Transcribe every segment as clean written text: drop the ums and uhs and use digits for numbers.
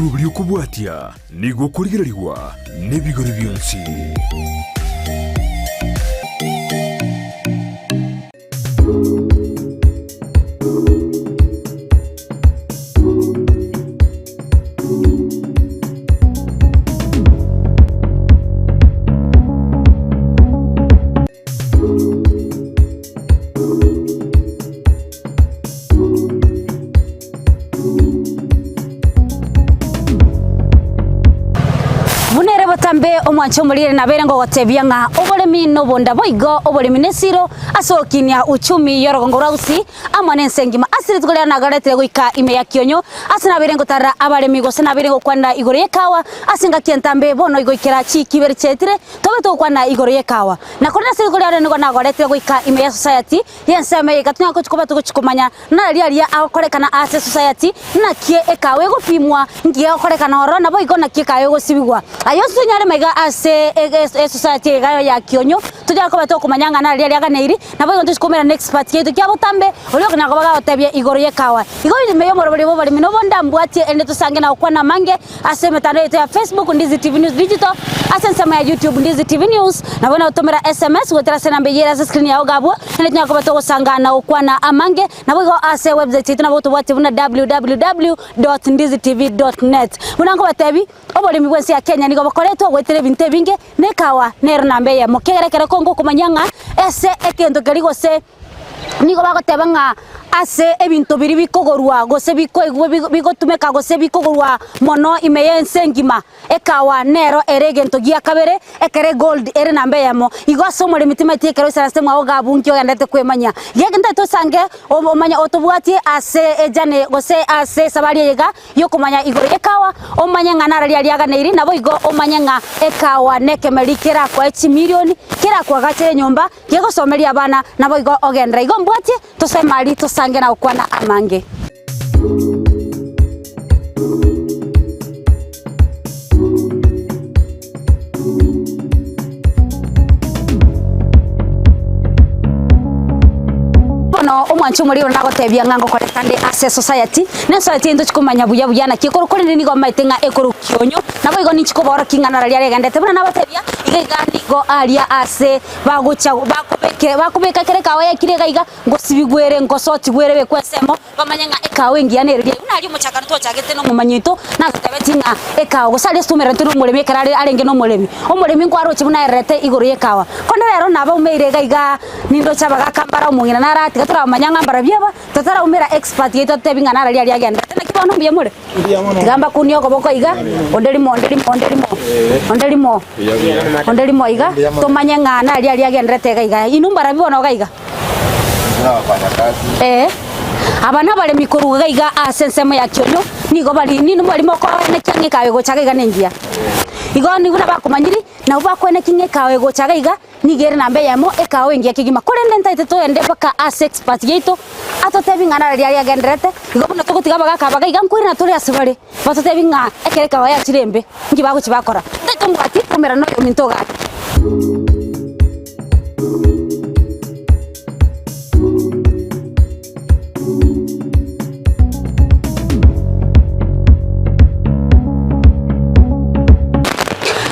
Omoroberi okobwatia nigo okorigererigwa nebigori bionsi. Buna ere botambe omwanche omorire nabeire ngogotebia ng'a oboremi nobonda boigo oboremi nesiro ase ogokinia uchumi y'orogongo rwa Gusii amo nense engima. Ase rituko riria nagaretire goika ime ya Kionyo ase nabeire ngotarera abaremi gose nabeire ngokwanera igoro y'ekawa ase engaki entambe bono igoikera chiiki ibere chiaetire tobe togokwana igoro y'ekawa. Na korende ase rituko riane nigo nagoretire goika ime ya society y'ensemo eye, iga tonyare gochia koba togochia komanya nari aria agokorekana ase society, naki ekawa egopimwa, nki gegokorekana ororo, naboigo naki ekawa egosibigwa. Ayio onsi tonyare maiga ase esociety eye iga ya Kionyo, tonyare koba tokomanya ng'a nari aria aganeiri, naboigo ntochia koumera na expert yaito kia botambe, oria okonyara koba gagotebia igoro y'ekawa. Igo ime y'omorobori bw'oboremi nobo ndambwatie erinde tosange na gokwana amange Ase emetandao yaito ya Facebook, Ndizi TV News Digital, ase ensemo ya YouTube, Ndizi TV News, nabo nagotomera SMS goetera ase enamba eyio ere ase screen yao iga abwo, naende tonyare koba togosangana gokwana amange, naboigo ase website yaito nabo otobwatie buna www.ndizitv.net. Buna nkobatebi, oboremi bw'ense ya Kenya nigo bokoretwa goetera ebinto ebinge, na ekawa nero namba eyemo. Ekiagera ekero konga okomanya ng'a ase egento keria gose. Nigo bagoteba ng'a ase ebinto biria bikogorwa gose bikoigwa bigotumeka gose bikogorwa mono ime y'ense engima, ekawa nero ere egento gia kabere, ekere egold ere namba eyemo. Igo ase omoremi timanyeti ekero oisaransete mwao iga abwo nki ogendererete kwemanyia. Gaki ntagete osange omanye otobwatie ase ejourney gose ase esabari eye iga yokomanya igoro y'ekawa, omanye ng'a naro riaria riaganeiri, naboigo omanye ng'a ekawa nekemeri kerakoe chimilioni, kerakoagachere enyomba, Gegosomeria abana, naboigo ogenderere. Igo mbwatie, toseme aria, tosange na gokwana amange. Bono omwanchi omorero nagotebia ng'a ngokoreta nde ase esociety, na esociety eye ntochi komanya buya buya naki ekorwa korende nigo omanyete ng'a ekorwa kionyo, naboigo ninchi kobaorokia ing'ana riaria riagendete. Buna nabatebia, iga iga nigo aria ase Bagocha bakobeke bakobeka kera ekawa yaikire iga iga, ngosibigwa ere, ngosotigwa ere ebekwe ensemo, bamanye ng'a ekawa engiya nere riaye. Buna aria omochakano twachagete na omomanyi oito, natotebetie ng'a ekawa, gose aria ase twaumererete na omoremi ekero are arenge na omoremi. Omoremi nkwaroche buna aererete igoro ya ekawa. Korende rero nabaumeire iga igaa, nindoche abagaka mbare omong'ina nare aa tiga toramanya ng'a mbarabio aba, totaraumera expert yaito atotebi ng'a naro riaria agenderete. Naki bono mbuya more? Tiga mbakunie okoboko iga, onde rimo, onde rimo, onde rimo, onde rimo, onde rimo iga, tomanye ng'a nari aria agenderete iga iga. Inwe mbarabwo bono iga iga? Ee, aba nabaremi korwa iga iga ase ensemo ya Kionyo, nigo bari ninwe mwari mokoenekia ng'a ekawa egocha iga iga nengiya. Igo nigo nabakomanyiri, nabwo bakoenekia ng'a ekawa egocha iga iga. Nigo ere namba eyemo ekawa engiya kegima, korende ntaete togende mpaka ase expert yaito atotebi ng'a naro riaria agendererete, igo buna togotiga abagaka aba iga nkoirana tore ase bare, batotebi ng'a ekero ekawa yachire embe, nki bagochia bakora. Ntaete ombwati komerana na oyominto iga ake.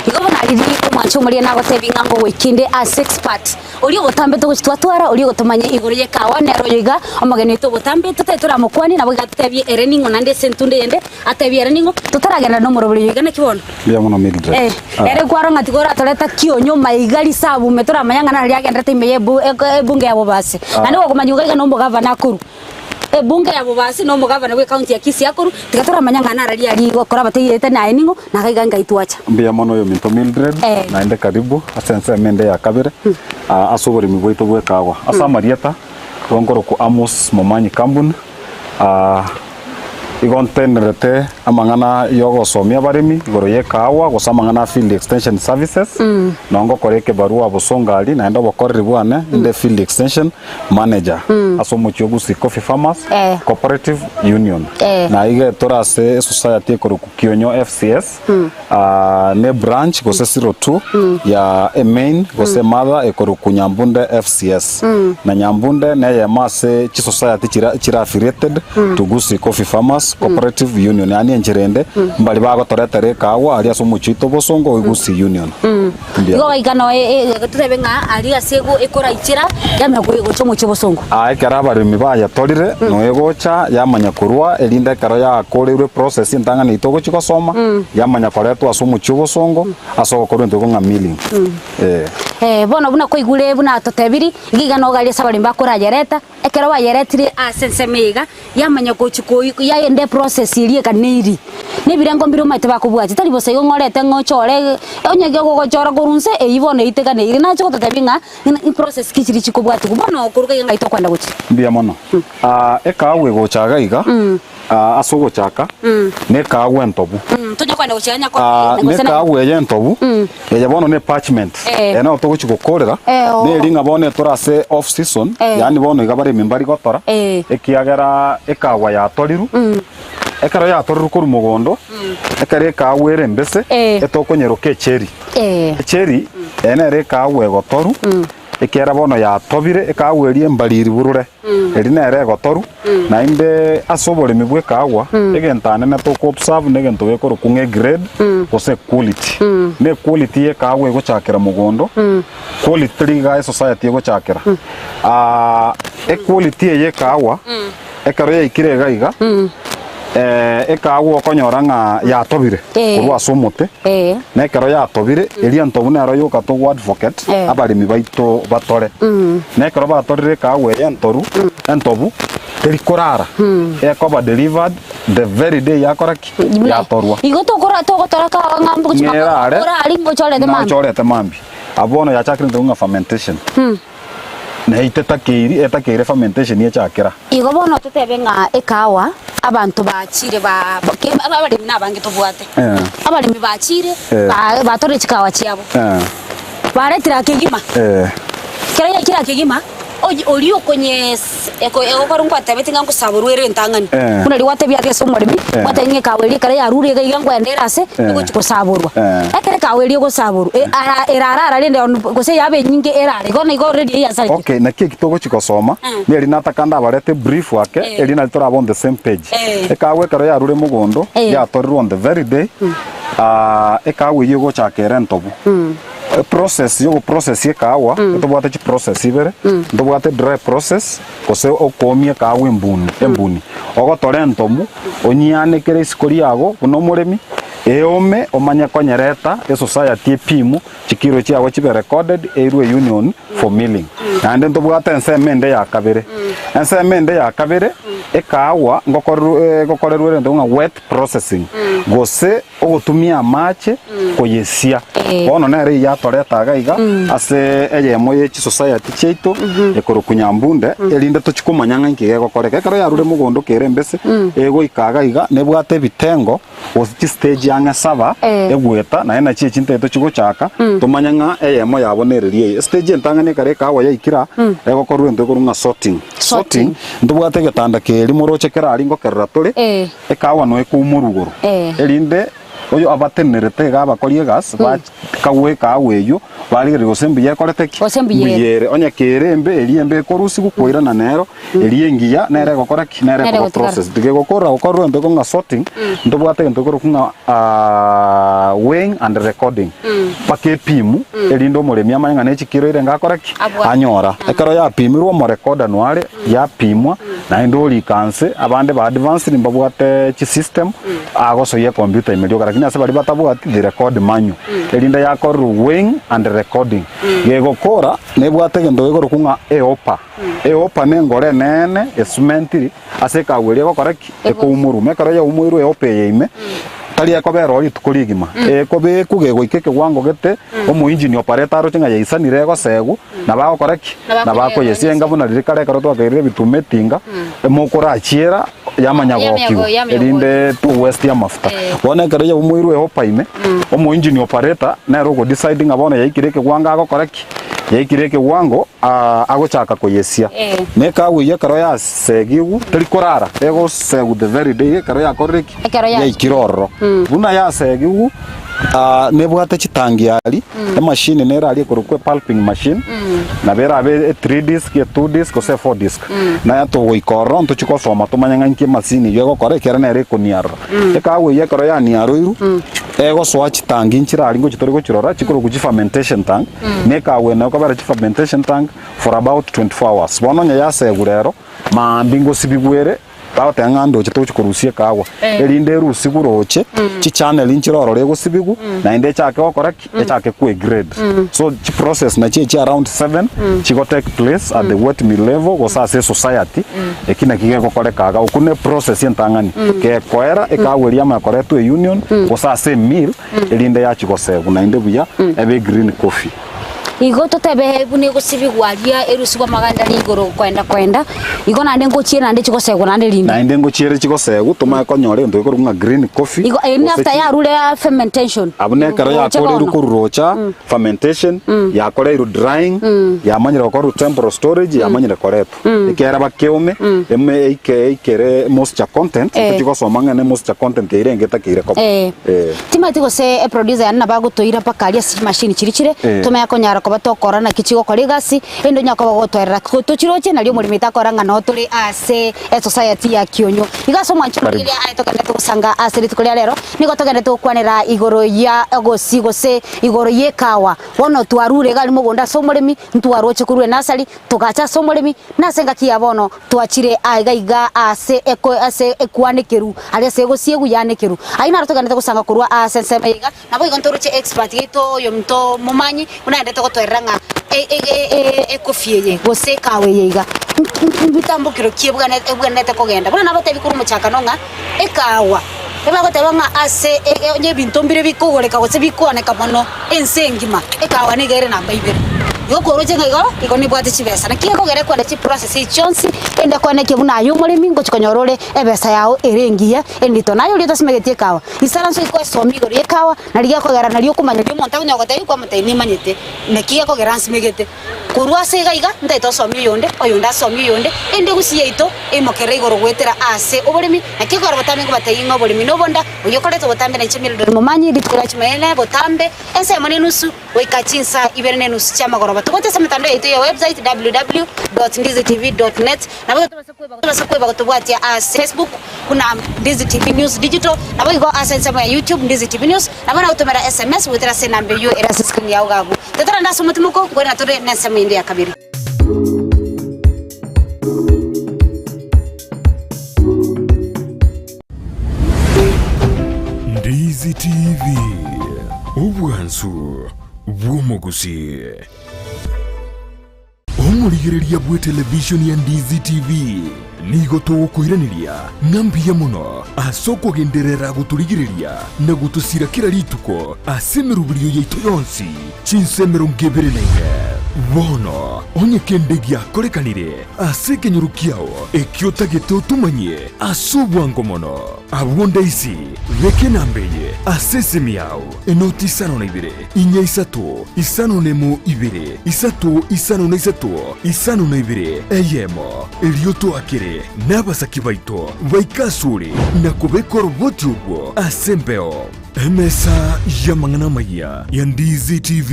Igo buna riria omwancha omoria nagotebia ng'a ngogoikia inde ase expert, oria ogotambete gochia twatwara, oria ogotomanya igoro y'ekawa nere oyo iga, omogeni oito ogotambe totari toramokwanie nabo iga atotebie ere ning'o naende ase entunda eyende, atebie ere ning'o, totaragenda na omorobori oyo iga naki bono? Mbuya mono Mildred. Eh, ere kwarora ng'a tiga oratoreta kionyo maiga risabu ime toramanya ng'a nari riagenderete ime ya ebu ebunge ya Bobasi. Naende gokomanya iga iga na omogavana akorwa. Ebunge ya Bobasi na omogavana bwe county ya Kisii akorwa, tiga toramanya ng'a nara riaria gokora abataiete naye ning'o, naga iga ngai twacha. Mbuya mono oyominto Mildred, Eh. naende karibu ase ensemo ende ya kabere, ah, ase oboremi bwaito bw'ekawa. Ase amarieta, igo nkorokwa Amos Momanyi Kambuni, ah, Igo ntenerete amang'ana y'ogosomia abaremi igoro y'ekahawa gose amang'ana a field extension services, nao ngokora ekebarua bosongo aria naende obokoreri bwane inde field extension manager. ase omochie o Gusii Coffee Farmers Eh. Cooperative Union. Eh. Na iga tore ase esociety ekorokwa Kionyo FCS, ah, ne branch gose 02 ya emain gose mother ekorokwa Nyambunde FCS. Na Nyambunde neyemo ase chisociety chira chire affiliated to Gusii Coffee Farmers Cooperative Union, yaani enchera ende mbari bagotoretera ekaagwa aria ase omochie oito Bosongo o Gusii Union. Mbuya Igo goika noe totebe ng'a aria ase ekoraichera yamanya gocha omochie obosongo. Aa ekero abaremi bayetorire, noe egocha yamanya korwa, erinde ekero yakoreirwe process entang'ani yaito ogochia gosoma, yamanya koretwa ase omochie obosongo ase ogokorwa egento ekio ng'a milling. Eh. Eh, bono buna kwaigure buna totebiri, iga iga nogo aria ase abaremi bakorayereta, Ekero bayeretire ase ensemo eye iga, yamanya gochia koi yagenda eprocess eria eganeiri. Na ebirengo mbire omanyete bakobwatia, tari bosa igo ng'orete ng'a ochore, onye gogochora korwa inse, eywo bono eywo teganeiri. Nache gototebia ng'a process ki chiria chikobwatigwa. Bono korwa iga ng'ai tokoenda gochia? Mbuya mono. Ekahawa egocha iga iga, ase ogochaka, na ekahawa entobu. Tonya koenda gochia nyako na ekahawa eye entobu, eye bono ne parchment, eye nero togochia gokorera, neri ng'a bono etore ase off season, yaani bono iga baremi mbari gotora, ekiagera ekahawa yatorirwe, ekero yatorirwe korwa mogondo, ekero ekahawa ere embese, etokonyeroka echeri. Echeri, eye nere ekahawa egotorwa, Ekiagera bono yatobire ekaagwa eria embariri burure, eri nere egotoru, naende ase oboremi bw'ekaagwa, egento anene toko observe na egento gekorokwa ng'a egrade gose equality. Na equality y'ekaagwa egochakera mogondo, quality teri igaa esociety egochakera. Equality eye y'ekaagwa, ekero yaikire iga iga, ekaagwa okonyora ng'a yatobire Eh. korwa ase omote, Eh. na ekero yatobire, eria entobu nero yoka togo advocate Eh. abaremi baito batore. Na ekero batorire ekaagwa eye entoru, entobu, teri korara, ekoba delivered the very day yakora ki? Yatorwa. Igo tokora togotora kawa ng'a mbuya Ng'erare, orari ngochorete mambia. Nachorete mambia. Abwo bono yachakire intwe ng'a fermentation. Na etetakeiri, etakeire fermentation echakera. Igo bono totebe ng'a ekawa abanto bachire ba ke abaremi nabange tobwate. Eh. Abaremi bachire Eh. ba batorire chikawa chiabo. Eh. Baretire aa kegima. Eh. Ekero yaikire aa kegima, oyi oria okonyes eko egokora ngwatebeti ng'a ngosaborwa ere entang'ani. Eh. Buna riria gwatebia aria ase omoremi, Eh. gwatebia ng'a ekawa eria ekero yarure iga iga nkoenda ere ase, Eh. egochi gosaborwa. Eh. Ekero ekawa eria egosaborwa, e ara erarara rende on gose yabe enyinge erare, igo nigo already eyasarekire. Okay, naki eki togochi gosoma, Mm. neri nataka ndabarete brief ake, Eh. eri nari torabe on the same page. Eh. Ekawa ekero yarure mogondo, Eh. yatorirwe on the very day, ah, ekawa eyio egochaka ere entobu. Eprocess ya ogoprocess ekawa, ntobwate chiprocess ibere, ntobwate dry process, gose okoomia ekawa embuni embuni. Ogotora entobu, onyianekere isiko riago buna omoremi, eome omanye konyereta esociety epimu, chikiro chiago chibe recorded, eirwe eunion for milling. Naende ntobwate ensemo ende ya kabere, ensemo ende ya kabere, ekawa ngokorerwa egokorerwa egento ng'a wet processing, gose ogotumia amache koyesia. Bono nere eyio yatoreta iga iga ase eyemo ye chisociety chiaito ekorokwa Nyambunde, erinde tochie komanya ng'a inki gegokoreka. Ekero yarure mogondo kere embese, egoika iga iga nebwate ebitengo gose chistage ang'e saba egoeta, naende nachi echi ntaete tochie gochaka, tomanye ng'a eyemo yabo nereri eye. Estage entang'ani ekero ekawa yaikire aa, egokorwa egento ekorwa ng'a sorting. Sorting, ntobwate egetanda keria moroche kere aria ngokerera tore, Ekawa noe koumorwa igoro, erinde oyo abatenenerete iga abakori egasi bakagwa ekawa eyio, barigereria gose mbuya ekorete ki? Gose mbuya ere. Mbuya ere. Onye kere embe, eria embe ekorusigwa koirana nero, eria engiya nere egokora ki? Nere Nere ekoba egotigara. processed. Gegokorera gokorerwa egento ekong'a sorting, ntobwate egento ekorokwa ng'a weighing and recording. Mpaka epimu, erinde omoremi amanye ng'a ne chikiro ere ngakora ki? Abwate. Anyora. Ekero yapimirwe omorecorder noare, yapimwa, naende orika nse, abande ba advanced mbabwate chisystem, agosoyia ecomputer ime rioka, lakini ase baria batabwati they record manual, erinde yakorerwa weighing and recording. Gegokora, nebwate egento gekorokwa ng'a ehopper, ehopper na engoro eneene esumentiri, ase ekagwa eria egokora ki? Ekoumorwa. Ekero yaumoirwe ehopper eye ime, tari ekobera oo rituko rigima, ekobekwa gegoika ekewango gete, omoinjini operator aroche ng'a yaisanire egosegwa, Nabo agokora ki? Nabo akoyesia enga buna riria kare ekero twakairire ebituma etinga, mokorachiera yamanya gookigwa, erinde to waste amafuta. Bono ekero yaumoirwe ehopa ime, omoinjini operator nere ogodecide ng'a bono yaikire ekewango agokora ki? Yaikire ekewango agochaka koyesia. Na ekawa eyio ekero yasegigwe teri korara, egosegwa the very day ekero yakorire ki? Ekero ya- Yaikire ororo. Buna yasegigwe nebwate chitangi aria, emachine nere aria ekorokwa epulping machine, nabo erabe e three disc, e two disc gose e four disc. Naye togoika ororo ntochie gosoma tomanye ng'a inki emachine eyio egokora ekiagera nere ekoniarora. Ekawa eyio ekero yaniaroirwe, egosoa chitangi nchire aria ngochi tore gochirora chikorokwa chifermentation tank, na ekawa eye ekobera chifermentation tank for about 24 hours. Bono onye yasegwa rero, maambia ngosibigwa ere, bagoteba ng'a ndoche togochi korusia ekawa, erinde erusigwe roche, chichannel nchire ororo egosibigwa, naende echake gokora ki? Echake koegrade. So chiprocess nachio echi around seven, chigo take place at the wet mill level gose ase esociety, eki naki gegokoreka iga. Okwo ne process entang'ani, gekoera ekawa eria amo ekoretwa eunion, gose ase emill, erinde yachia gosegwa naende buya, ebe egreen coffee. Igo totebe buna egosibigwa aria erusigwe amaganda aria igoro koenda koenda, igo naende ngochiere naende chigosegwa naende rinde. Naende ngochiere chigosegwa tomanye konyora egento gekorokwa ng'a green coffee. Igo eri gose after chi- yarure fermentation. Abwo nekero Roche yakoreirwe bono. korwa rocha fermentation, yakoreirwe drying, yamanyire gokorwa temporal storage, yamanyire koretwa. Ekiagera bakeome, eme eike eikere moisture content, Eh. tochi gosoma ng'a ne moisture content eire enga etakeire koba. Eh. Eh. Timanyeti gose eproducer yane nabo agotoira mpaka aria ase chimashini chiria chire, Eh. tomanye konyara koba tokora naki chigokora egasi, erinde onyare koba ogotoerera ko tochiroche nario omoremi takora ng'a noo tore ase esociety ya Kionyo. Igo ase omwancho Karibu. riria aye togenderete gosanga ase rituko ria rero, nigo togenderete gokwanera igoro ya ogosi gose igoro ya ekawa. Bono twarure iga aria mogondo ase omoremi, ntwaroche korwa enasari, Togacha ase omoremi, na ase engaki ya bono twachire aiga iga aase eko ase ekwanekeru, aria ase egosiegwa yanekeru. Ayio naro togenderete gosanga korwa aase ensemo eye iga, naboigo ntoroche expert yaito oyominto omomanyi buna aendete gotoerera ng'a e- e- e- ekofi eye gose ekawa eye iga mbitambokero ki ebwane ebwenerete kogenda. Buna nabatebi korwa omochakano ng'a ekawa ebagoteba ng'a ase e- e onye ebinto mbire bikogoreka gose bikoaneka mono ense engima, ekawa nigo ere namba ibere. Igo koroche ng'a igo, igo nibwate chibesa. Naki gekogera ekwenda chiprocess echi chionsi, ende kwane ki buna aye omoremi ngochi konyora ore ebesa yao ere engiya, endito. Naye oria otasimegeti ekawa, isaransa oike oesomie igoro ya ekawa, nari gekogera nari okomanya riria omonto akonya gogotebia kwamotebia nimanyete, naki gekogera nsimegete. Korwa ase iga iga, ntaete osomie oyonde, oyonde asomie oyonde, erinde egusi yaito eimokerere igoro goetera ase oboremi. Naki ekero botambe nkobatebia ng'a oboremi nobonda, oyio okoreta obotambe nainche Mildred Momanyi, rituko ria Jumaine, botambe, ensemo na enusu, goika chinsa ibere na enusu chiamagoroba. Togocha ase emetandao yaito ya website www.ndizitv.net nabo tobase kweba gotobwatia ase Facebook buna Ndizi TV News Digital, naboigo ase ensemo ya YouTube Ndizi TV News, nabo nagotomera SMS goetera ase enamba eyio ere ase screen yao iga abwo. Totorende ase omotimoko, nkoirana tore nensemo ende ya kabere. Ndizi TV, obwansu bw'omogusii. Omorigereria bw'etelevishoni ya Ndizi TV nigo togokoiraneria ng'a mbuya mono ase okogenderera gotorigereria na gotosira kera rituko ase emeroberio yaito yonsi chinsa 24. Bono onye kende giakorekanire ase ekenyoro kiao ekio otagete otomanyie ase obwango mono, abwo ndaisi beka enamba eye ase esimi yao, enoti isano na ibere, inya isato, isano na emo ibere, isato isano na isato, isano na ibere, eyemo. Erio toakere nabasaki baito baike asore na kobeka oroboti orwo ase embeo. Emesa y'amang'ana amayia ya Ndizi TV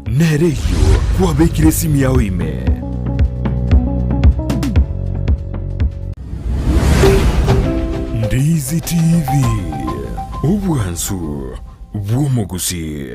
nere eyio kwabekire esimi yao ime. Ndizi TV, obwansu bw'omogusii.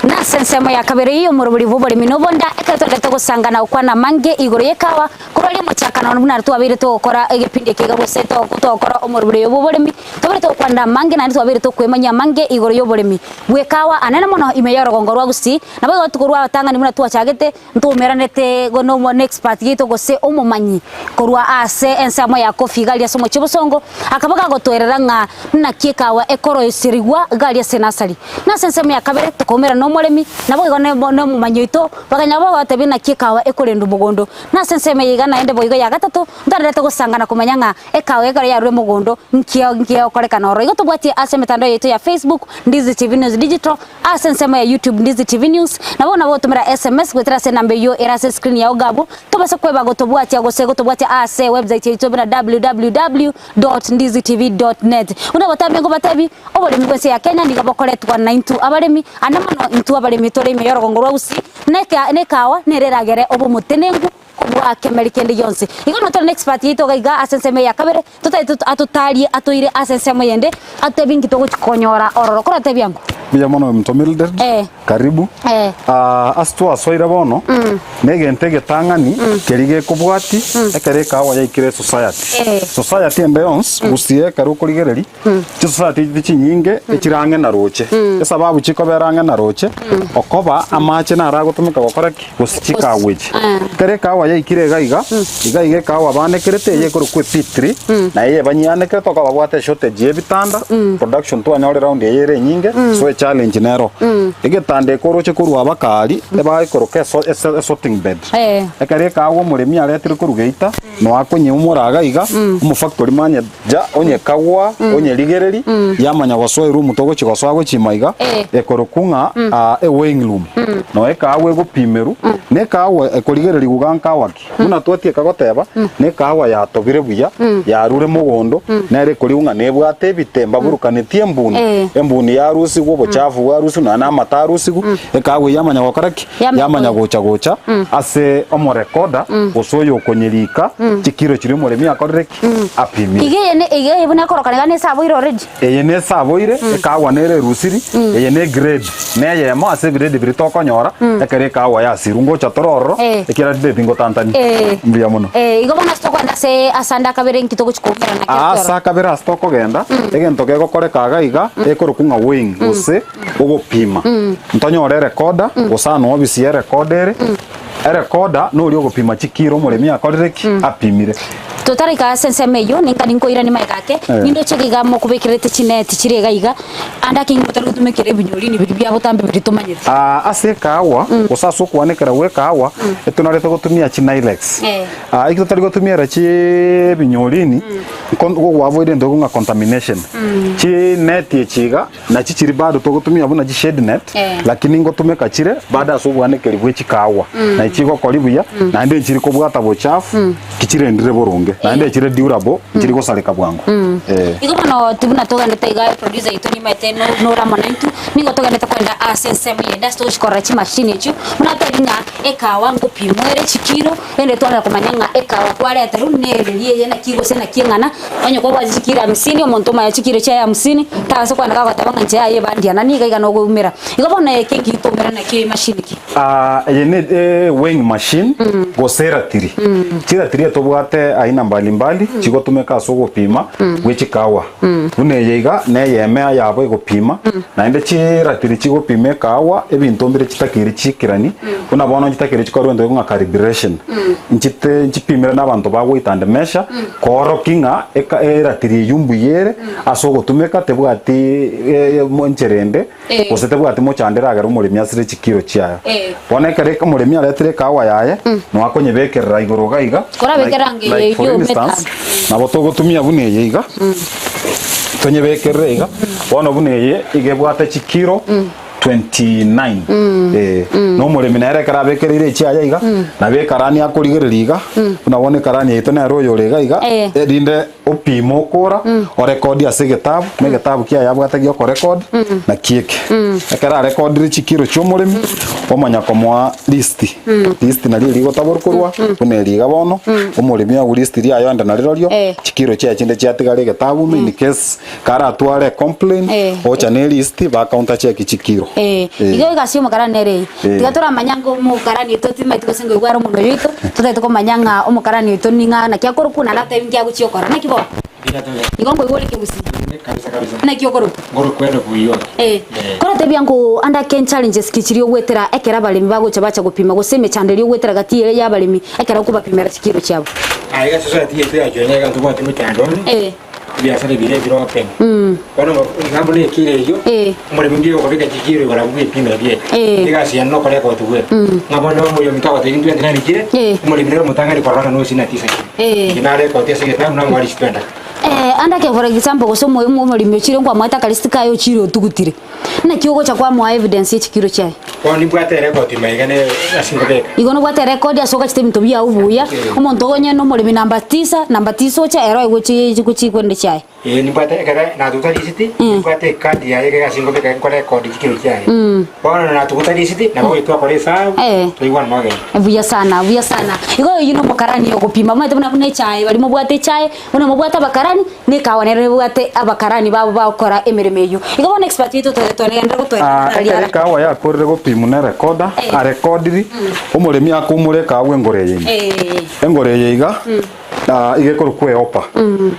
Nase ensemo ya kabere y'omorobori bw'oboremi na obonda, ekero togendete gosanga na gokwana amange igoro y'ekawa, korwa aria omochakano buna twabeire togokora egepindi eke iga gose togokora omorobori oyo bw'oboremi, twabeire togokwana amange naende twabeire tokwemanyia amange igoro y'oboremi bw'ekawa anene mono ime y'orogongo rwa Gusii. Nabo igo tokorwa abatang'ani buna twachagete, Ntoumeranete na expert yaito gose omomanyi korwa ase ensemo ya Kofi iga aria ase omochie obosongo, akaba gagotoerera ng'a naki ekawa ekoroiserigwa iga aria ase enasari. Na ase ensemo ya kabere tokaumerana nomoremi Naboigo na omomanyi oito baganya bagotebia naki ekawa ekorendwa mogondo. Na ase ensemo eye iga naende boigo ya gatato, ntoendererete gosanga na komanya ng'a ekawa ekero yarure mogondo nki nki egokorekana ororo. Igo tobwatie ase emetandao yaito ya Facebook, Ndizi TV News Digital, ase ensemo ya YouTube, Ndizi TV News, nabo nabo gotomera SMS goetera ase enamba eyio ere ase escreen yao iga abwo, tobase kweba gotobwatia gose gotobwatia ase website yaito buna www dot ndizi tv dot net. Buna botambe nkobatebie, oboremi bw'ense ya Kenya nigo bokoretwa naintwe abaremi, ande mono intwe abaremi tore ime y'orogongo rwa Gusii, na eka na ekawa nere eragere obe omotenenku kobua kemeri kende gionsi. Igo notore na expert yaito iga iga ase ensemo eye ya kabere, totagete atotarie toire ase ensemo eyende, atotebie inki togochi konyora ororo. Koratebie ango? Mbuya mono Mto Mildred, Eh. karibu. Eh. Ah, ase twasoire bono, negento egetang'ani keria gekobwati ekero ekawa yaikire esociety. Eh. Society ende yonsi, gusii ekero okorigereria, chisociety echi chinyinge echire ang'e na roche. Esababu chikobera ang'e na roche, okoba amache naro agotumeka gokora ki? Gose chikawa echi. Ekero ekawa yaikire iga iga, iga iga ekawa banekerete eye ekorokwa epitri, na eye banyianekerete okoba babwate eshortage ya ebitanda, production twanyora eround eye ere enyinge, so echallenge nero. Egetanda eke oroche korwa abakari, ebagekoroka eso ese esorting bed. Eh. Ekero ekawa omoremi aretire korwa geita, noa akonyeumora iga iga, omofactory manye ja onyekagwa, onyerigereri, yamanya gosoa eroom togochi gosoa gochia ime iga, Eh. ekorokwa ng'a ah, eweighing room. Noe ekahawa egopimerwa, na ekahawa ekorigererigwa iga nkahawa ki? Buna twatieka goteba, na ekahawa yatobire buya, yarure mogondo, nere ekorigwa ng'a nebwate ebite mbaburukanetie embuni, Eh. embuni yarusigwa, obochafu bwarusigwa, nonya na amato arusigwa, ekahawa eyio yamanya gokora ki? Yamanya Yamanya gocha gocha ase omorekoda, gose oyo okonyerika chikiro chiria omoremi akorire ki? Apimire. Iga eye ne iga eye buna ekorokana iga nesaboire already. Eye nesaboire, ekagwa nere erusiri, eye ne grade neyemo ase egrade biria tokonyora, ekero ekagwa yasirwe ngocha tore ororo, Eh. ekiagera titeti ngotantania. Eh. Mbuya mono. Eh, igo bono ase tokogenda ase ase ande akabere inki togochi koumerana nakio Aa ase ase ororo? akabere ase tokogenda, egento kegokoreka iga iga, ekorokwa ng'a weighing gose ogopima. Ntonyore erekoda, gose aa noobisi ya erekoda ere, Erekoda noria ogopima chikiro omoremi akorire ki? Apimire. Totaraika ase ensemo eyio, ninka ninkoirania magega ake, Eh. nindoche iga mokobekererete chineti chire iga iga, ande ake inwe motari gotumekera ebinyorini biria bia botambe biria tomanyete. Aa, ase ekahawa, gose ase okwanekera gwa ekahawa, etonarete gotumia chinilex. Eh. Aa, ekio totari gotumiera chiebinyorini, nko gogoavoid egento ng'a contamination. Chineti echi iga, Nachi chiri bado togotumia buna chi shade net, Eh. lakini ngotumeka chire bado ase obwanekeri bwe chikawa. Na chigokori buya, naende nchiri kobwata bochafu, tichirendire boronge. Naende chire durable, nchiri gosareka bwango. Eh. Igo bono tibuna togendete iga eproducer yaito nimaete no- nore amo naintwe, nigo togendete kogenda ase ensemo eyende ase togochi korora chimashini echio, buna atebi ng'a ekawa ngopimwa ere chikiro, rende twanyara komanya ng'a ekawa kwareterwa nereri eye naki gose naki eng'ana, Onye kobwate chikiro hamsini, omonto omanya chikiro chiaye hamsini, tagase kogenda gagoteba ng'a inche yaye ebandiana niga iga nogoumera. Igo bono eke nki toumera nakio emachine ki? Ah, eye ne e weighing machine gose eratiri. Chiratiri etobwate aina mbalimbali chigotumeka ase ogopima gwe chikawa. Buna eye iga neyeme yabo egopima, naende chiratiri chigopima ekawa ebinto mbire chitakeire chiikerani, buna bono nchitakeire chikorwe egento ng'a calibration. Nchite nchipimire na abanto ba weight and measure Koorokia ng'a eka eratiri eyio mbuya ere ase ogotumeka tebwati enchera ende, Eh. gose tebwati mochando eragere omoremi asire chikiro chiaye. Eh. Bono ekero eka omoremi aretire ekahawa yaye, nonya akonyebekerera igoro iga iga, Korabekera like ange eye like for eyio instance, ometa. nabo togotumia buna eye iga, tonyebekerere iga, bono buna eye iga ebwate chikiro 29 eh, na omoremi nere ekero abekereire echiaye iga, nabo ekarani akorigereria iga, buna bono ekarani yaito nere oyore iga iga, Eh. erinde opime okora, orekodi ase egetabu, na egetabu kiaye abwate gia okorekodi, naki eke. Ekero arekodire chikiro chia omoremi, omanya komoa list, list nario rigotaborwa korwa, buna eri iga bono, omoremi agwo list riaye onde narirorio, Eh. chikiro chiaye chinde chiatigara egetabu ime in case Karatware ecomplain, Eh. ocha ne list, ba counter check chikiro. Eh, Eh. igo egasi y'omokarani nere eye. Eh. Tiga toramanya ng'a omokarani oito timaeti gose ngoigwa are omonwa oito, totagete komanya ng'a omokarani oito ning'a naki akorokwa naende atebi nki agochia gokora. Naki bono? Igo nkoigwa ore kegusii. Kabisa kabisa. Naki okorokwa? Ngorokwa ere buya. Eh. Koratebia nko ande ake challenges ki chiria ogwetera ekero abaremi bagocha bacha gopima gose emechando eria ogwetera gati ere ya abaremi ekero okobapimera chikiro chiabo? Aiga society yaito ya Kenya iga ntobwati mechando ende. Eh. Ebiasara ebiria ebire open. Bono iga buna ekiro eyio, Eh. omoremi mbuya okobeka chikiro igoro abwo bwepimera biaye. Eh. Egasi yane nokorekodi bweka. Ng'a bono omoremi togotebia intwe 29 chire, Eh. omoremi nere omotang'ani korora ng'a nosi na tisa chire. Eh. Inche narekodi ase egetabu namoa risiti endaka. Eh, ande ake for example gose omo omo- omoremi ochire nkwamoete akarisiti kaye ochire otugutire, naki ogocha kwamoa evidence ya chikiro chiaye? Bono nimbwate erekodi maiga ne ase nkobeka. Igo nobwate erekodi ase ogachete ebinto biago buya, Eh. omonto onye na omoremi namba tisa, namba tisa oche ere oegwe chi chi chikwende chiaye. Ee, nimbwate ekero natuguta risiti, nimbwate ekadi yaye iga ase nkobeka nkorekodi chikiro chiaye. Bono natuguta risiti, nabo goika twakora esabu, Eh. twaigwana nogenda. Buya sana, buya sana. Igo oyio na omokarani ogopima, omanyete buna buna echae baria mobwate echae, buna mobwate abakarani, na ekawa nero nebwate abakarani babo bagokora emeremo eyio. Igo bono expert yaito tore twagenderera gotoa Ah, riara ekero riara. ekawa yakorire gopimwa na erekoda, Eh. arekodiri, omoremi akoumora ekawa engoro eye ime. Eh. Engoro eye iga, ah, iga ekorokwa eopa.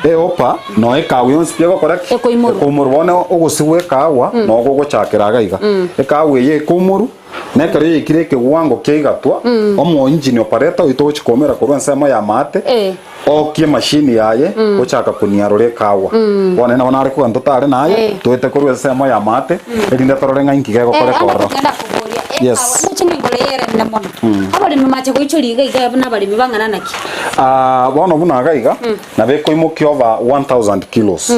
Eopa, no ekawa yonsi pi egokora ki? Ekoimorwa. Ekoimorwa. Bono ogosibwa ekawa, nogo ogochakera iga iga. Ekawa eye ekoimorwa, na ekero yaikire ekewango kia igatwa, omo engine operator oito ogochi koumera korwa ensemo ya maate, Eh. Ookia emashini yaye, ochaka koniarora ekawa. Bono nabo nare kogenda totare naye, Eh. toete korwa ensemo y'amaate, erinde torore ng'a inki gegokoreka Eh, ororo. ande koboria Yes. ekawa noche ng'igoro eyerende mono abaremi mache goichoria iga iga buna abaremi bang'ana naki Ah, bono buna iga iga, nabo ekoimokia over 1000 kilos.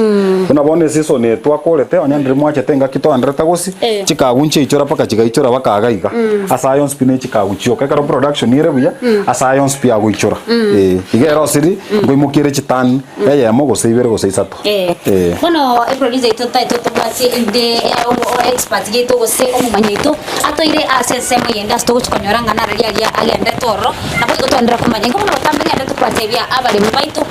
Buna bono eseason eye twakorete, onye ndiri mwachete engaki twaenderete gosi, Eh. chikagu nchiaichora mpaka chigaichora mpaka iga iga. Ase aya onsi pi ne chikagu chioka. Ekero production ere buya, ase aya onsi pi agoichora. Eh, iga erosiri, nkoimokia ere chitani, eyemo gose ibere gose isato. Eh. Eh. Bono eproducer yaito taete tobwate inde eh, omo- o expert yaito gose omomanyi oito atoire ase ensemo eyende ase togochi konyora ng'a nararia aria agendete ororo nabo igo twaenderera komanya. Igo bono botambe ng'ende tokobatebia abaremi baito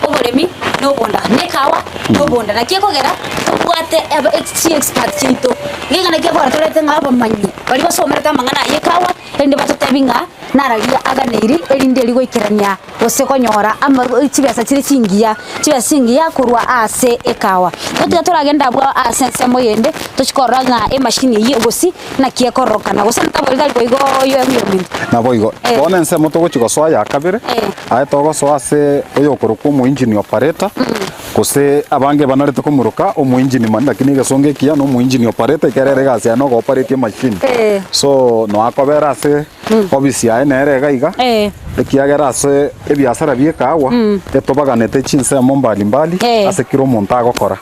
oboremi na obonda na ekawa na obonda naki ekogera tobwate aba chi expert chiaito nigo naki ekogera torete ng'a abamanyi baria basomerete amang'ana aya ekawa erinde batotebi ng'a nararia aganeiri erinde erio goikerania gose konyora ama chibesa chire chingiya, chibesa chingiya korwa ase ekawa. Gotiga toragende abwo ase ensemo eyende, tochi korora ng'a emashini eyio gose naki ekororokana, gose ntabori tari boigo oyo ominto. Naboigo, Eh. bono ensemo togochi gosoa ya kabere, Eh. aye togosoa ase oyokorokwa omoinjini operator, gose abange banarete komoroka omoinjini man lakini egesongo ekiya na omoinjini operator ekero ere egasi yaye na ogo-operate emachine. Eh. So, noakobera ase Ofisi yaye nere iga iga, Eh. ekiagera ase ebiasara bi'ekaagwa etobaganete chinsemo mbali mbali Eh. ase kera omonto agokora.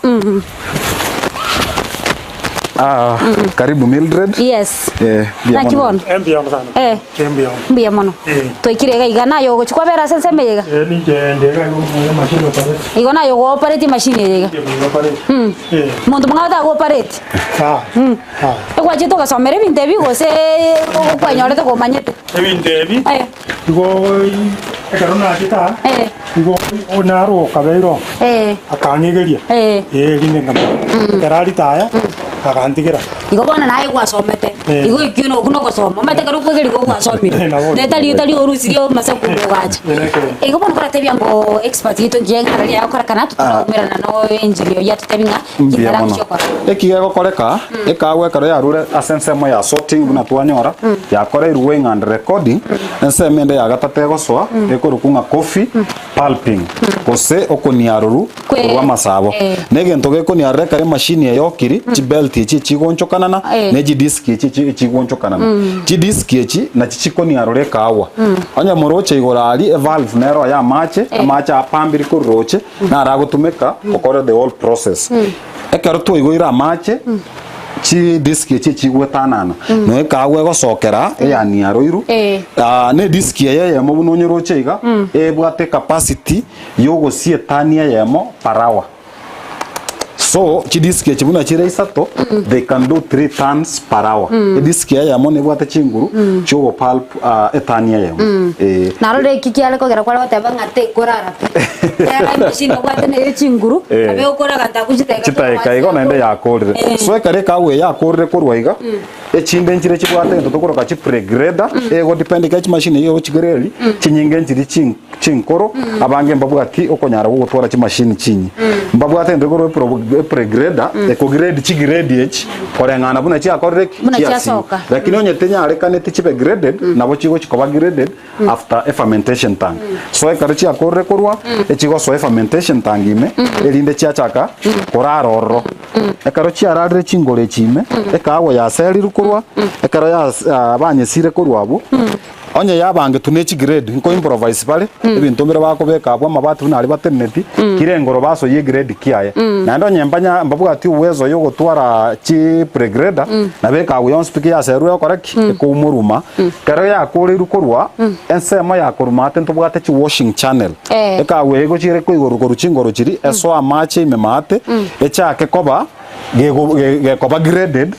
Ah, karibu Mildred. Yes. Eh, mbuya Naki mono. bono? Mbuya mono sana. Eh. Mbuya mono. Mbuya mono. Eh. Twaikire iga iga naye ogochi kwabera ase ensemo eye iga. Eh, ninche nde iga igo machine operate. Igo naye ogo-operate emachine eye iga. Ndiye operate. Eh. Monto mong'ao tago-operate. Ah. Ah. Egwachete ogasomera ebinto ebi gose okwanyorete komanyete? Ebinto ebi Eh. igo ekero nachete aa Eh. igo naro okabeire oo Eh. akang'egeria Eh. eh rinde nkamanya ekero aritaya agantigera. Igo bono naye gwasomete Eh. igo ekio no okwo nogosoma omanyete ekero okwegeria igo gwasomire Eh, nabo. ne tari tari orusirie amasaku ogacha. Eh, nekero. Igo bono koratebia ngo expert yaito ngiya ng'a riria agokorekana totaraumerana no engineer oyio atotebie ng'a Mbuya mono. Eki gegokoreka, ekaagwa ekero yarure ase ensemo ya sorting buna twanyora, yakoreirwe weighing and recording, ensemo ende ya gatato egosoa ekorokwa ng'a coffee pulping, gose okoniaroru Kwe- korwa amasabo. eh. Na egento gekoniarora ekero emachine eyokiri, chibelt echi echigonchokanana, Eh. ne chidisk echi echi echigonchokanana. Chidisk echi nachi chikoniarora ekaagwa. Onye moroche igoro aria, evalve nero ya amache, amache apambire korwa roche, naro agotumeka gokora the whole process. Ekero twaigoire amache, chidisk echi echigwetanana, nonya ekaagwa egosokera eyaniaroirwe, Eh. ah, na edisk eye eyemo buna onyeroche iga, ebwate ecapacity yogosietania eyemo per hour. So, chidisk echi buna chire isato, they can do 3 tons per hour. Edisk eyemo nebwate chinguru chiogopulp ah, etani eyemo. Eh. Narora eki kiare kogera kware goteba ng'a tekorara pi. Era emachine obwate neye chinguru, Eh. abe okora ganta abwo chitaeka chitaeka igo naende yakorire Eh. so ekero ekawa eye yakorire korwa iga echinde nchire chibwate egento tokoroka chi pregrader ego depend ekero chimashini eywo ogochigrade chinyinge nchiri chin. chinkoro, abange mbabwati okonyara gw'ogotwara chimashini chinyi. Mbabwate egento ekorwa epro epregrader, ekograde chigrade echi koreng'ana buna chiakorire ki? Buna Chiasirwe. chiasoka. Lakini onye tenyarekaneti chibe graded, nabo chigochi koba graded after efermentation tank. So ekero chiakorire korwa, echigosoa efermentation tank ime, erinde chiachaka korara ororo. Ekero chiararire chingoro echi ime, ekaagwa yaserirwe korwa, ekero yas banyesire korwa abwo, onye yabangetwe ne chigrade, nko improvise bare, ebinto mbire bakobeka abwo amabati buna aria bateneneti, kera engoro basoyie egrade kiaye. Naende onye mbanya mbabwati uwezo ya ogotwara chi pregrader, nabo ekaagwa yonsi pi kiyaserwe egokora ki? Ekoumoruma. Ekero yakoreirwe korwa, ensemo ya koruma ate ntobwate chi washing channel. Ekaagwa eye gochia ere koigorwa korwa chingoro chiria, esoe amache ime maate, echake koba gego gekoba graded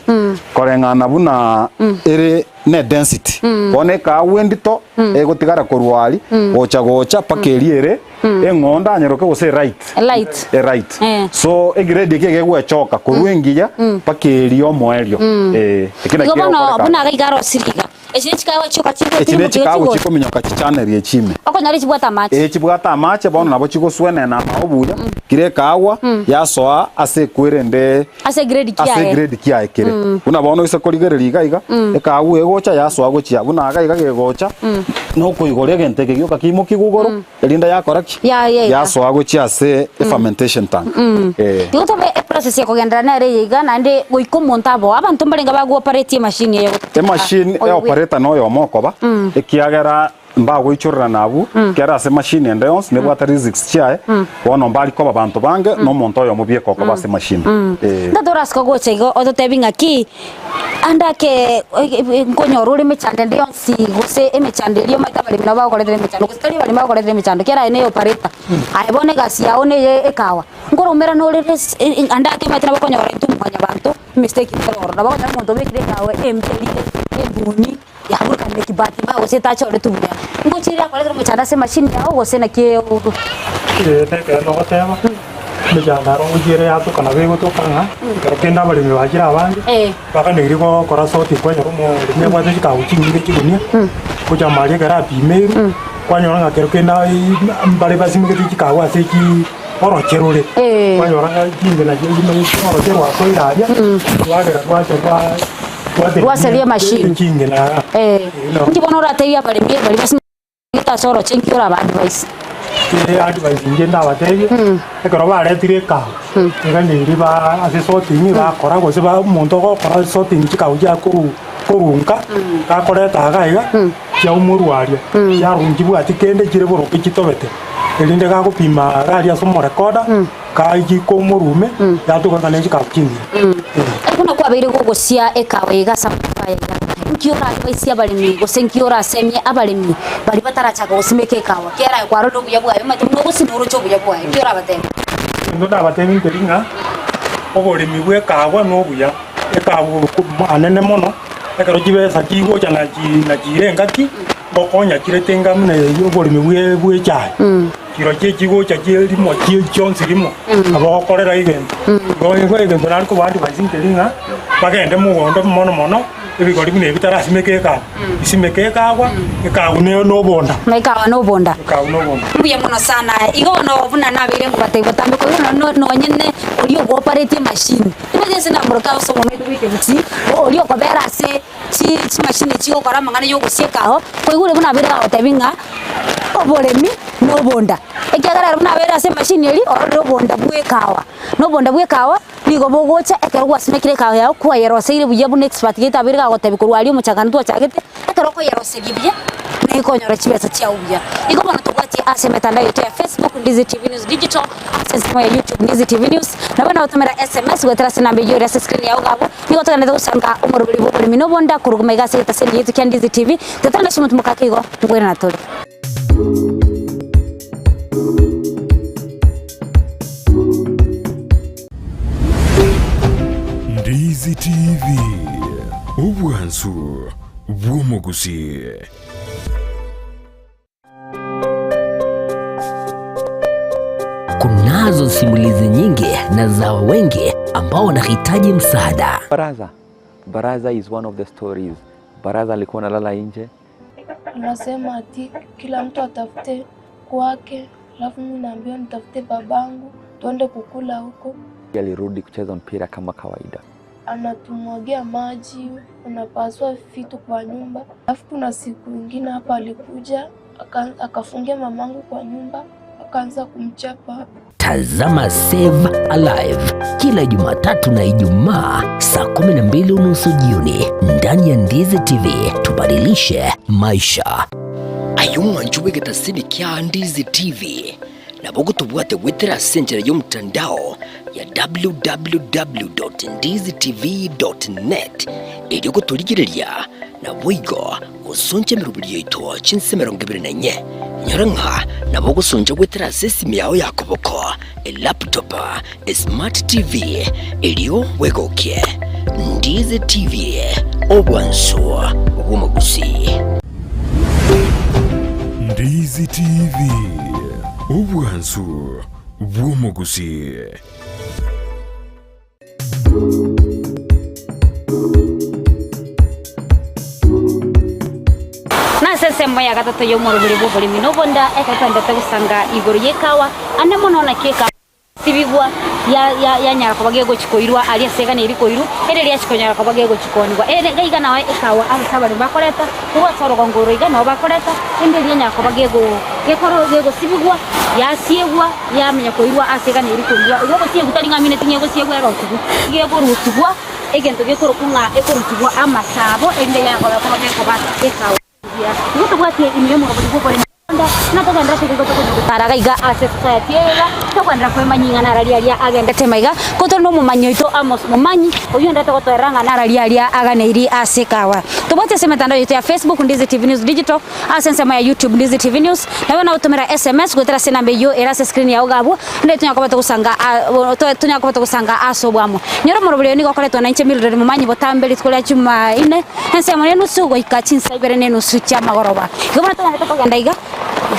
koreng'ana buna ere ne density. Bono ekaagwa endito egotigara korwa aria gocha gocha mpaka eria ere eng'ondo anyeroke gose eright. Light. Eright. Eh. So egrade eke egegwechoka korwa engiya mpaka eria omoerio. Eh, eki Igo nakio bono kegokoreka. buna iga iga arosirie iga. Echi ne chikawa chioka Echi ne chigotirimbokire chikawa chigoro. chikominyoka chichaneri echi ime. Okonyora chibwate amache. Ee chibwate amache bono nabo chigoswenena amao buya, kera ekaagwa yasoa ase ekwerende Ase egrade ase kiaye. egrade kiaye kere. Buna bono oise korigereria iga iga, ekaagwa egocha yasoa gochia buna iga iga gegocha, nokoigora egento eke gioka keimokiwe igoro, erinde yakora ki? Ya- ya- ya. Yasoa gochia ase efermentation tank. Eh. Igo tobe eprocess ekogenderera nere eye iga naende goika omonto aboe. Abanto mbarenge bagooperatia emachine eye gotika Emachine oyo bwe- eoperator noyomo okoba, ekiagera mbagoichorerana abwo, ekiagera ase emachine ende yonsi nebwate risks chiaye, bono mbari koba banto bange, na omonto oyomo bieka okoba ase emachine. Eh. Ntato orasike gocha igo ototebi ng'aki ande ake nkonyora ore emechando ende yonsi gose emechando eria omanyete abaremi nabo bagokoretera emechando gose tari abaremi bagokoretera emechando kera aye neye operator aye bono egasi yago neye ekawa nkoraumerana ore resi ande ake omanyete nabo okonyora intwe mwanyabanto emistake ekero ororo nabo okonyora omonto obekire ekawa embe erinde embuni yaburukanire kibahati mbaya gose etachoretwe buya ngochire akoretera omochando ase emachine yago gose naki Ekero ogoteba emechando aro ngochia ere yatoka nabo egotoka ng'a ekero kende abaremi bachire abange baganeirie gokora sorting kwanyora omoremi abwate chikagu chinyinge chigunia gocha amaria ekero apimeirwe kwanyora ng'a kero kende mbare basimegete chikagu ase chi oroche rore kwanyora ng'a chinde nachio oroche rwasoire aria rwagera rwacha rwa Rwaseria emachine. chingena Inki bono oratebie abaremi baria basimegete ase oroche inki oraba advise? Ere advice inche ndabatebie, ekero baretire ekawa, eganyeiri ba ase sorting bakora gose ba omonto ogokora sorting chikawa chia koru korunka, gakoreta iga iga, chiaumorwa aria, chiarwa nchibwati kende chire boroke chitobete, erinde gagopima iga aria ase omorekoda, kai chikoumorwa ime, yatoka ng'a ne chikawa chingiya. Buna kwabeire gogosia ekawa iga ase amatuko aya iga, nki oradvaisie abaremi gose nki orasemie abaremi baria batarachaka gosimeka ekawa? Ekiagera aye kwarorire obuya bwaye, omanyete buna ogosima oroche obuya bwaye, nki orabatebie? Egento ndabatebie nkeri ng'a oboremi bwa ekawa nobuya, ekawa anene mono, ekero chibesa chigocha nachi nachire engaki, ngokonya chire chinga buna oboremi bwe bwa echae. Chirochio chigocha chie rimo chie chionsi rimo, nabo ogokorera egento. Igo igo egento nare koba advise nkeri ng'a, bagende mogondo mono mono, ebigori buna ebi tarasimeka ekawa, isimeke ekagwa, ekagu ne na obonda. Na ekawa na obonda. Ekagu na obonda. Mbuya mono sana. Igo bono buna nabeire ngobatebia botambe koigwa nonya nonye ne oria ogoparetie emachine. Timanyeti ase namoroke ase omomaito bwa ekegusii, oria okobera ase chi chimashini chigokora amang'ana ya ogosia ekawa, koigure buna abeire agotebia ng'a oboremi na obonda. Ekiagera ere buna abeire ase emashini eria, ororire obonda bwa ekawa. Na obonda bwa ekawa, nigo bogocha ekero gwasimekire ekawa yago kwayeroseire buya buna expert gete abeire gagotebia korwa aria omochakano twachagete, ekero okoyeroseria buya, naye okonyora chibesa chiago buya. Igo bono tobwatie ase emetandao yaito ya Facebook, Ndizi TV News Digital, ase ensemo ya YouTube, Ndizi TV News, nabo nagotomera SMS goetera ase enamba eyio ere ase escreen yago iga abwo. Nigo togenderete gosanga omoroberi bw'oboremi na obonda korwa maiga ase egetaseni giaito kia Ndizi TV. Totari nase omonto mokake igo, nkoirana tore. Ndizi TV, obwansu bw'omogusii. Kunazo simulizi nyingi na za wengi ambao wanahitaji msaada. Baraza. Baraza is one of the stories. Baraza alikuwa analala nje. Unasema ati kila mtu atafute kwake, alafu mimi naambiwa nitafute babangu tuende kukula huko. Alirudi kucheza mpira kama kawaida. Anatumwagia maji, anapasua vitu kwa nyumba. Alafu kuna siku ingine hapa alikuja akafungia mamangu kwa nyumba akaanza kumchapa. Tazama Save Alive kila Jumatatu na Ijumaa saa 12:30 jioni ndani ya Ndizi TV. Tubadilishe maisha. Aye omwancho bw'egetasini kia Ndizi TV nabo ogotobwate goetera ase enchera y'omotandao ya www.ndizitv.net erio gotorigereria naboigo gosoncha emeroberi yaito chinse 24. Inyora ng'a nabo ogosoncha goetera ase esimi yao ya koboko, elaptop, esmart TV, erio bwegokie. Ndizi TV, obwansu bw'omogusii. Ndizi TV, obwansu bw'omogusii. Nase ensemo ya gatato y'omoroberi bw'oboremi na obonda ekero twaendete gosanga igoro y'ekawa, ande mono naki ekawa sibigwa yanyara koba gegochia koirwa aria ase eganeri koirwa, ere riachia konyara koba gegochia koonigwa. Ere iga iga nao ekawa ase abaremi bakoreta, korwa ase orogongo oro iga nabo bakoreta, ende eria enyara koba gego gekoro gegosibigwa, yasiegwa, yamanya koirwa ase eganeri koirwa. Igo ogosiegwa tari ng'a amineti ng'a egosiegwa erosigwe, iga ekorusigwa egento gekorokwa ng'a ekorusigwa amasabo erinde yanyara koba gekoba ekawa engiya. Igo tobwate ime y'omorobori bw'oboremi. Togotara iga ase society eye iga, tokwenderera kwemanyia ing'ana araria aria agendete maiga, ko tore nomomanyi oito Amos Momanyi, oyio ondete gotoerera ng'ana araria aria aganeiri ase ekawa. Tobwate ase emetandao yaito ya Facebook, Ndizi TV News Digital, ase ensemo ya YouTube, Ndizi TV News, nabe nagotomera SMS goetera ase enamba eyio ere ase screen yao iga abwo, naende tonyare koba togosanga a tonyare koba togosanga ase obwamo. Nyora omorobori oyo nigo okoretwa nainche Mildred Momanyi botambe rituko ria Jumaine, Ensemo nenusu goika chinsa ibere nenusu chi'amagoroba. Igo bono togwenerete kogenda iga,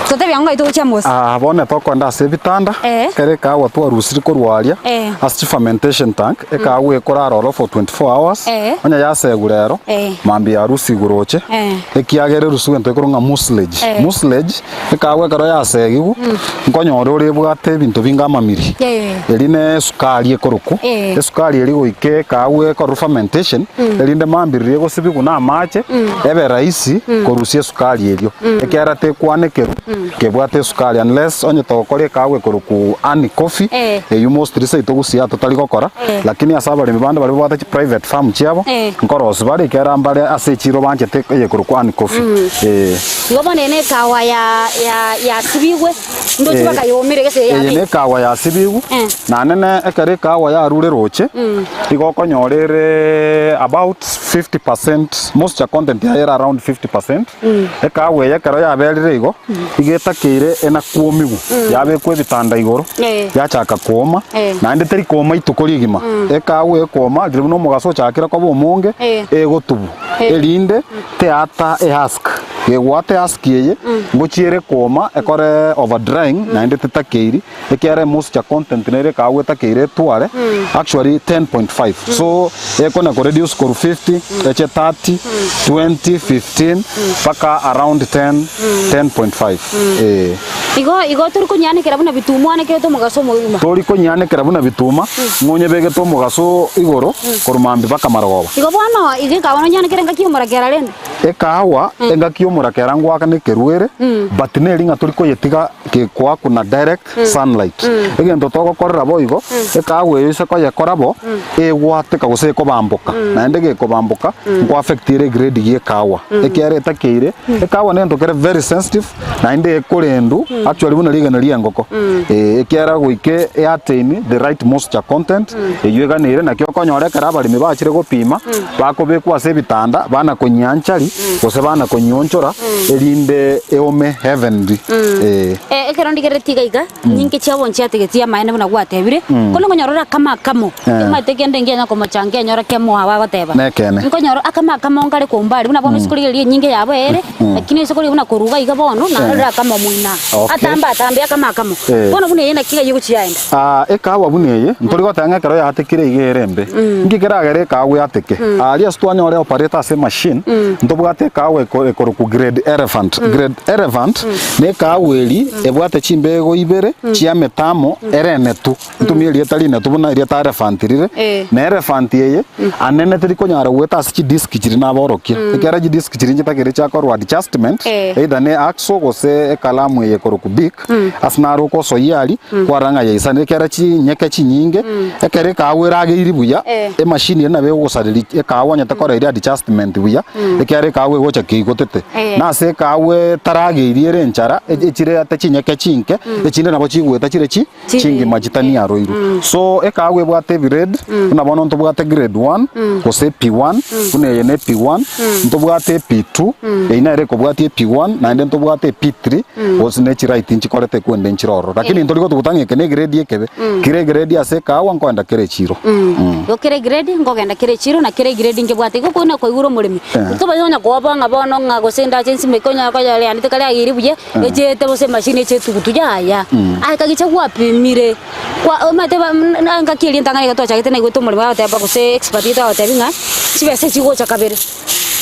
totebie ang'o ngai togochia mosi. Aa, bono tokoenda ase ebitanda, Eh. ekero ekaagwa twarusiri korwa aria, Eh. ase chifermentation tank, ekaagwa ekorara oro for 24 hours, Eh. onye yasegwa rero, Eh. mambia yarusigwe roche, Eh. ekiagera erusigwe egento ekorwa ng'a mucilage. Eh. Mucilage, ekaagwa ekero yasegigwe, nkonyora ore ebwate ebinto binga amamiri, Eh. eri ne esukari ekorokwa, Eh. esukari eria goika ekaagwa ekorwe fermentation, erinde mambia riria egosibigwa na amache, ebe rahisi korusia esukari erio, ekiagera tekwanekerwa kebwate esukari unless onye togokora ekaagwa ekorokwa honey coffee, Eh. eywo mostly seito gusii aa totari gokora, Eh. lakini ase abaremi bande baria babwate chiprivate farm chiabo, Eh. nkorosia bare ekiagera mbare ase echiro banchete eyekorokwa honey coffee, eh. Igo bono eye nekawa ya ya yasibigwe, ndoche Eh, bakayomire gese eye yabeire. nekawa yasibigwe Eh. naende ne ekero ekawa yarure roche igo okonyora ere about 50% moisture content yaye ere around 50% ekawa eye ekero yaberire igo iga etakeire enakuomigwa yabekwa ebitanda igoro Eh. yachaka kooma Eh. naende teri kooma ituko rigima ekawa ekooma riria buna omogaso ochakire koba omonge Eh. egotubwa Eh. erinde teata ehusk Gegwata ehusk eye, ngochia ere kooma ekore over drying naende tetakeiri, ekiagera emoisture content nere ekaagwa etakeire etware actually 10.5 so ekona ko reduce korwa 50 eche 30, 20, 15 mpaka around 10, 10.5 eh. Igo igo tori konyanekera buna bituma oanekerete omogaso omogima. Tori konyanekera buna bituma, ng'a onyebegete omogaso igoro korwa mambia mpaka marogoba. Igo bono iga ekawa nonyanekere ngaki omorakera rende. Ekaagwa engaki y'omorakera ngoakana ekerwere, but neri ng'a tori koyetiga gekoakwa na direct sunlight. Egento togokorera boigo, ekaagwa eyo ase koyekora bo, egwateka gose ekobamboka, naende gekobamboka, nko affect ere egrade ya ekaagwa, ekiagera etakeire, ekaagwa negento kere very sensitive, naende ekorendu actually buna rigena ria engoko, eh, ekiagera goika e attain the right moisture content, eywo eganeire naki okonyora ekero abaremi bachire gopima, Bakobekwa ase ebitanda, bana konyianchari, gose bana konyionchora, erinde eome heavenly. Eh. Eh, ekero ndigereretie iga iga, nyinge chiabo nchiategetie amaene buna gwatebire, korende nkonyora ore akamo akamo, Eh. omanyete kende nkianya komochanga nkenyora kemoa bagoteba. Nekeene. Nkonyora akamo akamo nkare kombari, buna bono ase korigereria enyinge yabo ere, lakini ase korigereria buna korwa iga iga bono, narorire akamo moina. Okay. Atambe atambe akamo akamo. Eh. Bono buna eye naki ng'ai egochia yaenda? Aa, ekaagwa buna eye, ntori goteba ng'a ekero yatekire iga ere embe. Nki keragere ekaagwa yateke? Aria ase twanyora eoperate ase emachine, ntobwate ekaagwa eko ekorokwa grade elephant. Grade elephant, na ekaagwa eri ebwate chimbego ibere chi'emetamo ere enetu. Ntumie erieta rinetu buna erieta elephant rire, Eh. na elephant eye anene teri konyara goeta ase chidisk chiria naborokia. Ekiagera chidisk chiria nchitakere chiakorwa adjustment, Eh. either ne axle gose ekalamu eye ekorokwa bic, Ase naro okosoyia aria, kwarora ng'a yaisanire, ekiagera chinyeke chinyinge, ekero ekaagwa erageiri buya, Eh. emachine eria nabo egogosareria ekaagwa onye tekora eria adjustment buya, ekiagera ekaagwa egocha keigotete. Eh. Na ase ekaagwa etarageiri ere enchara, e- echire ate chinyeke chinke, echinde nabo chigoeta chire chi Chire- chingima chitaniaroirwe. So ekaagwa ebwate egrade, buna bono ntobwate grade one, gose P1, buna eye ne P1, ntobwate P2, eyio nere ekobwatia P1, naende ntobwate P3, gose ne chiright nchikorete ekwende nchire ororo. Lakini ntori gotuguta ng'a eke ne egrade ekebe, kera egrade ase ekaagwa nkoenda kere echiro. Igo kera egrade nkogenda kere echiro na kera egrade nkebwate. Igo okonywa koigure omoremi, tobaisa konya koboa ng'a bono ng'a gose ndache nsimeke onye konya riane tikari agiiri buya, Echete gose emachine eche etugutu yaya. Aye kagicha gwapimire, kwa omanyete ba na engaki eria entang'ani ekero twachagete naigwete omoremo agoteba gose expert oito agotebia ng'a, chibesa echi chigocha kabere.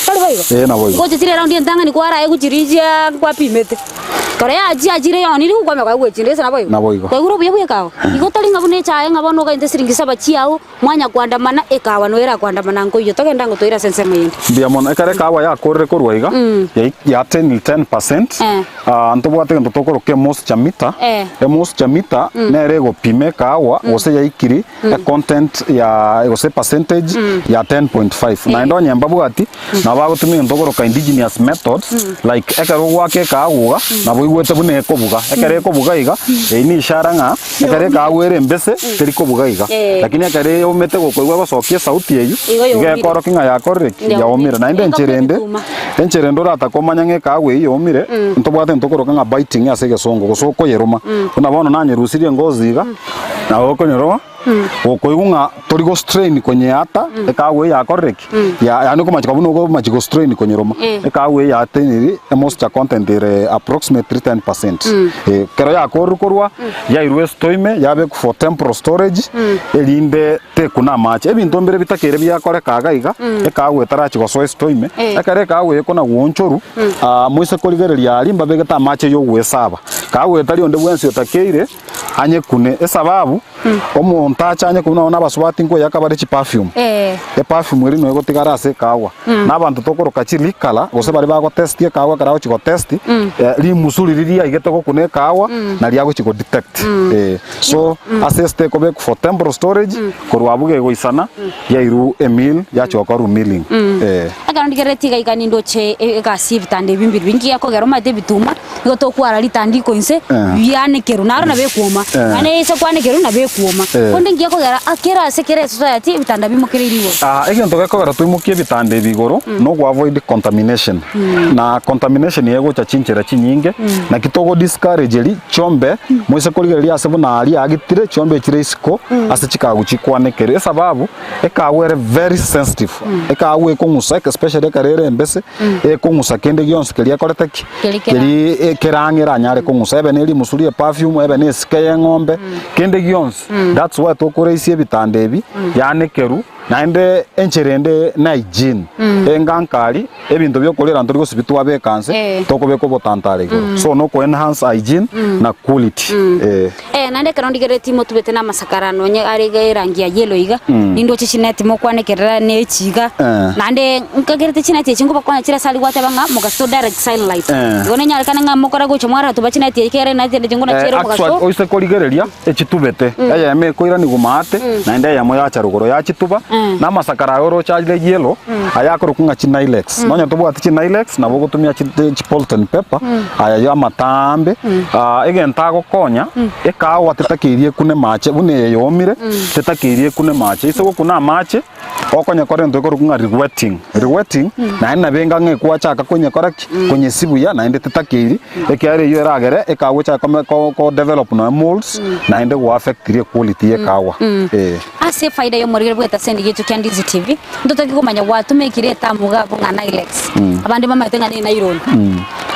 Tari boigo? Ee naboigo. Ngocha chire eraundi entang'ani kwaraegwa chiria chia kwapimete. Ekero yachia yachire yaonire kwamanya koegwa echinde gose naboigo? Naboigo. Kwaigure obuya bwa ekawa? Igo tari ng'a buna echae ng'a bono okainte siringi saba chiago, Mwanya koandamana ekawa noyo erakoandamana nkoiywo, togende ango toire ase ensemo eyende. Mbuya mono. Ekero ekawa yakorire korwa iga, yai- yatenire 10%, Eh. ah, ntobwate egento tokoroka emoisture meter. Eh. Emoisture meter nere egopima ekawa gose yaikiri econtent ya gose percentage ya 10.5. Naende onye mbabwati, nabo bagotumia egento tokoroka indigenous methods, like ekero ogoaka ekawa iga, nabo oigwete buna ekobuga. Ekero ekobuga iga, eyio ni ishara ng'a Ekero ekaagwa ere embese, teri kobuga iga. Eh. Lakini ekero eomete gokoigwa egosokia esauti eyio, Igo iga yaomire. ekorokia ng'a yakorire ki? Yaomire. Yaomire. Naende Enga enchera ende, ebituma. enchera ende oratake omanye ng'a ekaagwa eyio yaomire, ntobwate egento tokoroka ng'a biting ase egesongo, gose okoyeroma. Buna bono nanyerusirie engozi iga, nabo okonyoroma, gokoigwa ng'a tori go strain konyeata, ekaagwa eyio yakorire ki? Ya yaani okomachika buna okomachi go strain konyeroma, Eh. ekaagwa eyio yateniri emoisture content ere approximately 10%. Eh, ekero yakorire korwa, yairwa esito ime, yabekwa for temporal storage, erinde tekuna amache. Ebinto mbire bitakeire biakoreka iga iga, ekaagwa etarachi gosoa esito ime, Eh. ekero ekaagwa eye kona goonchorwa, ah, moise korigereria aria mbabegete amache ya ogoesaba. Kaagwa etari onde bwensi otakeire, anyekune, esababu, omonto ache anyekune nonye na abasubati nkoyaka bare chiperfume, Eh. eperfume eria noyo egotigara ase ekaagwa, na abanto tokoroka chilikala, gose baria bagotesti ekaagwa ekero agochi gotest, rimusu riria riaigete gokuna ekaagwa, nario agochi godetect, eh. So, ase esita ekobekwa for temporal storage, korwa abwo gegoisana, yairwa emill, yachia gokorwa milling, eh. Ekero ndigereretie iga iga nindoche egasi y'ebitanda ebi mbiri bingi gekogera omanyete ebituma, Nigo tokwara ritandiko inse, Eh. bianekerwe, naro nabo ekwoma. Eh. Naende ase kwanekerwe nabo ekwoma. Eh. Konde ngiya kogera a kera ase kera esociety ebitanda bimokereiri igoro. Ah, egento gekogera toimokie ebitanda ebi igoro no avoid contamination na contamination eye egocha chinchera chinyinge naki togo discourage eri chiombe moise korigereria ase buna aria agitire chiombe echire isiko ase chikagu chikwanekerwe esababu ekagu ere very sensitive ekagu ekong'usa especially ekero ere embese ekong'usa kende gionsi keria ekorete ki? Keria kera- Keri e- kerang'e eranyare kong'usa, ebe ne rimusu rie perfume, ebe ne esike y'eng'ombe, kende gionsi. That's why tokoraisia ebitanda ebi, yanekerwu, naende enchera ende na hygiene. Engankari, ebinto bia okorera ntori gosibia twabeka nse, Eh. tokobeka obotantare igoro. So no ko enhance hygiene na quality. Eh. Eh, naende ekero ndigereretie motubete namasakara nonye are iga erangi ya yellow iga, nindoche chineti mokwanekerera ne echi iga, Eh. naende nkagerete chineti echi nkobakonya chire ase aria gwateba ng'a mogaso direct sunlight. Eh. Igo nenyarekane ng'a mokore gocha mwaratuba chineti echi ekere eneti ende chinguna Eh, chiere actually, omogaso. oise korigereria echitubete eyemo ekoiranigwa maate naende eyemo yacha rogoro yachituba na amasakara aye oroche are yellow aya akorokwa ng'a chinilex nonya tobwati chinilex nabo ogotumia chi chipolithene paper Aya ayio amataambe, egento agokonya, ekaagwa tetakeirie ekune mache, buna eye yomire, tetakeirie ekune mache. Ase gokuna amache, okonye kore egento gekorokwa ng'a rewetting. Rewetting, naende nabo enga ng'a ekwachaka konyekora ki? Konyesi buya naende tetakeiri, ekiagera eyio eragere ekaagwa echake kome ko ko develop nonya molds, naende go affectirie equality ya ekaagwa, eh. Ase efaida y'omorwere bw'etasende giaito kia Ndizi TV, ntotake komanya gwatumekire etamu iga abwo ng'a Nilex. Abande bamaete ng'a ne nylon.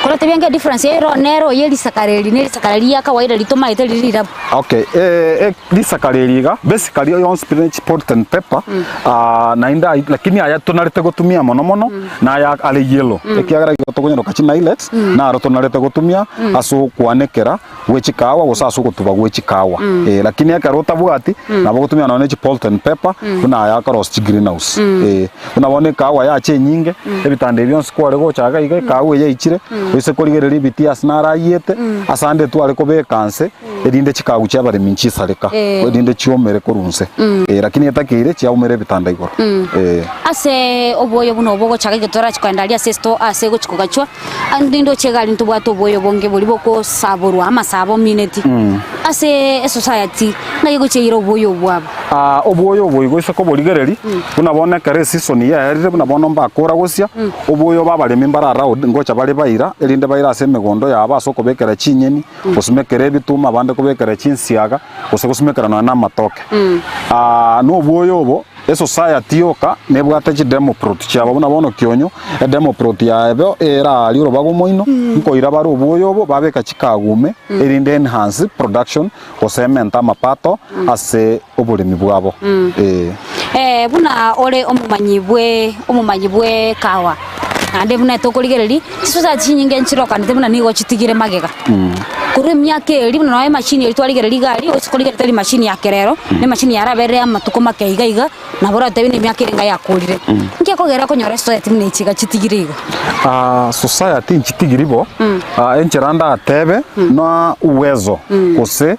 Oratebie nge difference ero nero ye risakara eri ne risakara ria kawaida ritomaete riri rirabu. Okay, eh, eh, risakara eri iga basically yonsi pi ne chipot and pepper ah, naende ai- lakini aya tonarete gotumia mono mono na aya are yellow ekiagera igo tokonyaroka chinilex naro tonarete gotumia ase okwanekera gwe chikawa gose ase ogotuba gwe chikawa eh, lakini ekero otabwati nabo ogotumia nonye ne chipolt and pepper buna aya akorosia chigreenhouse eh, buna bono ekawa yacha enyinge ebitanda ebi bionsi kware gocha iga iga ekawa eye yaichire oise korigereria ebitii ase narayiete ase ande tware kobeka nse erinde chikagu chia abaremi nchisareka Eh. erinde chiomere korwa nse eh, lakini etakeire chiaumera ebitanda igoro eh. Ase obwoyo buna obo ogochaka iga torachi kogenda aria ase esito ase gochi kogachwa, ande ndoche egari ntobwate obwoyo obonge boria bokosaborwa amasabo omineti ase esociety ng'ai egochia eira obwoyo obwo aba. Aa, obwoyo obo igo ase koborigereria, buna bono ekero esisoni yaerire, buna bono mbakora gosia, obwoyo obo abaremi mbare around ngocha bare baira, erinde baire ase emegondo yabo ase okobekera chinyeni, gosumekera ebituma, abande kobekera chinsiaga, gose gosumekera nonya na amatoke. Aa, na obwoyo obo, Esociety yoka nebwate chidemoprot chiabo buna bono Kionyo, edemoprot yaebo eraarie orobago omoino, nkoira bare obwoyo obo babeka chikagume erinde enhance production gose emente amapato ase oboremi bwabo. Ee. Eh, buna ore omomanyi bwe omomanyi bw'ekawa, naende buna tokorigereria, chisociety chinyinge nchirokanete buna nigo chitigire magega. Korwa emiaka eria buna nonye emachine eria twarigereria iga aria, gose korigereria tari machine ya kerero, na emachine yaraberire amatuko make iga iga, nabo oratebe na emiaka ere enga yakorire. Nki ekogera okonyora esociety buna echi iga chitigire igo? Society nchitigiri bo, enchera ndatebe na uwezo gose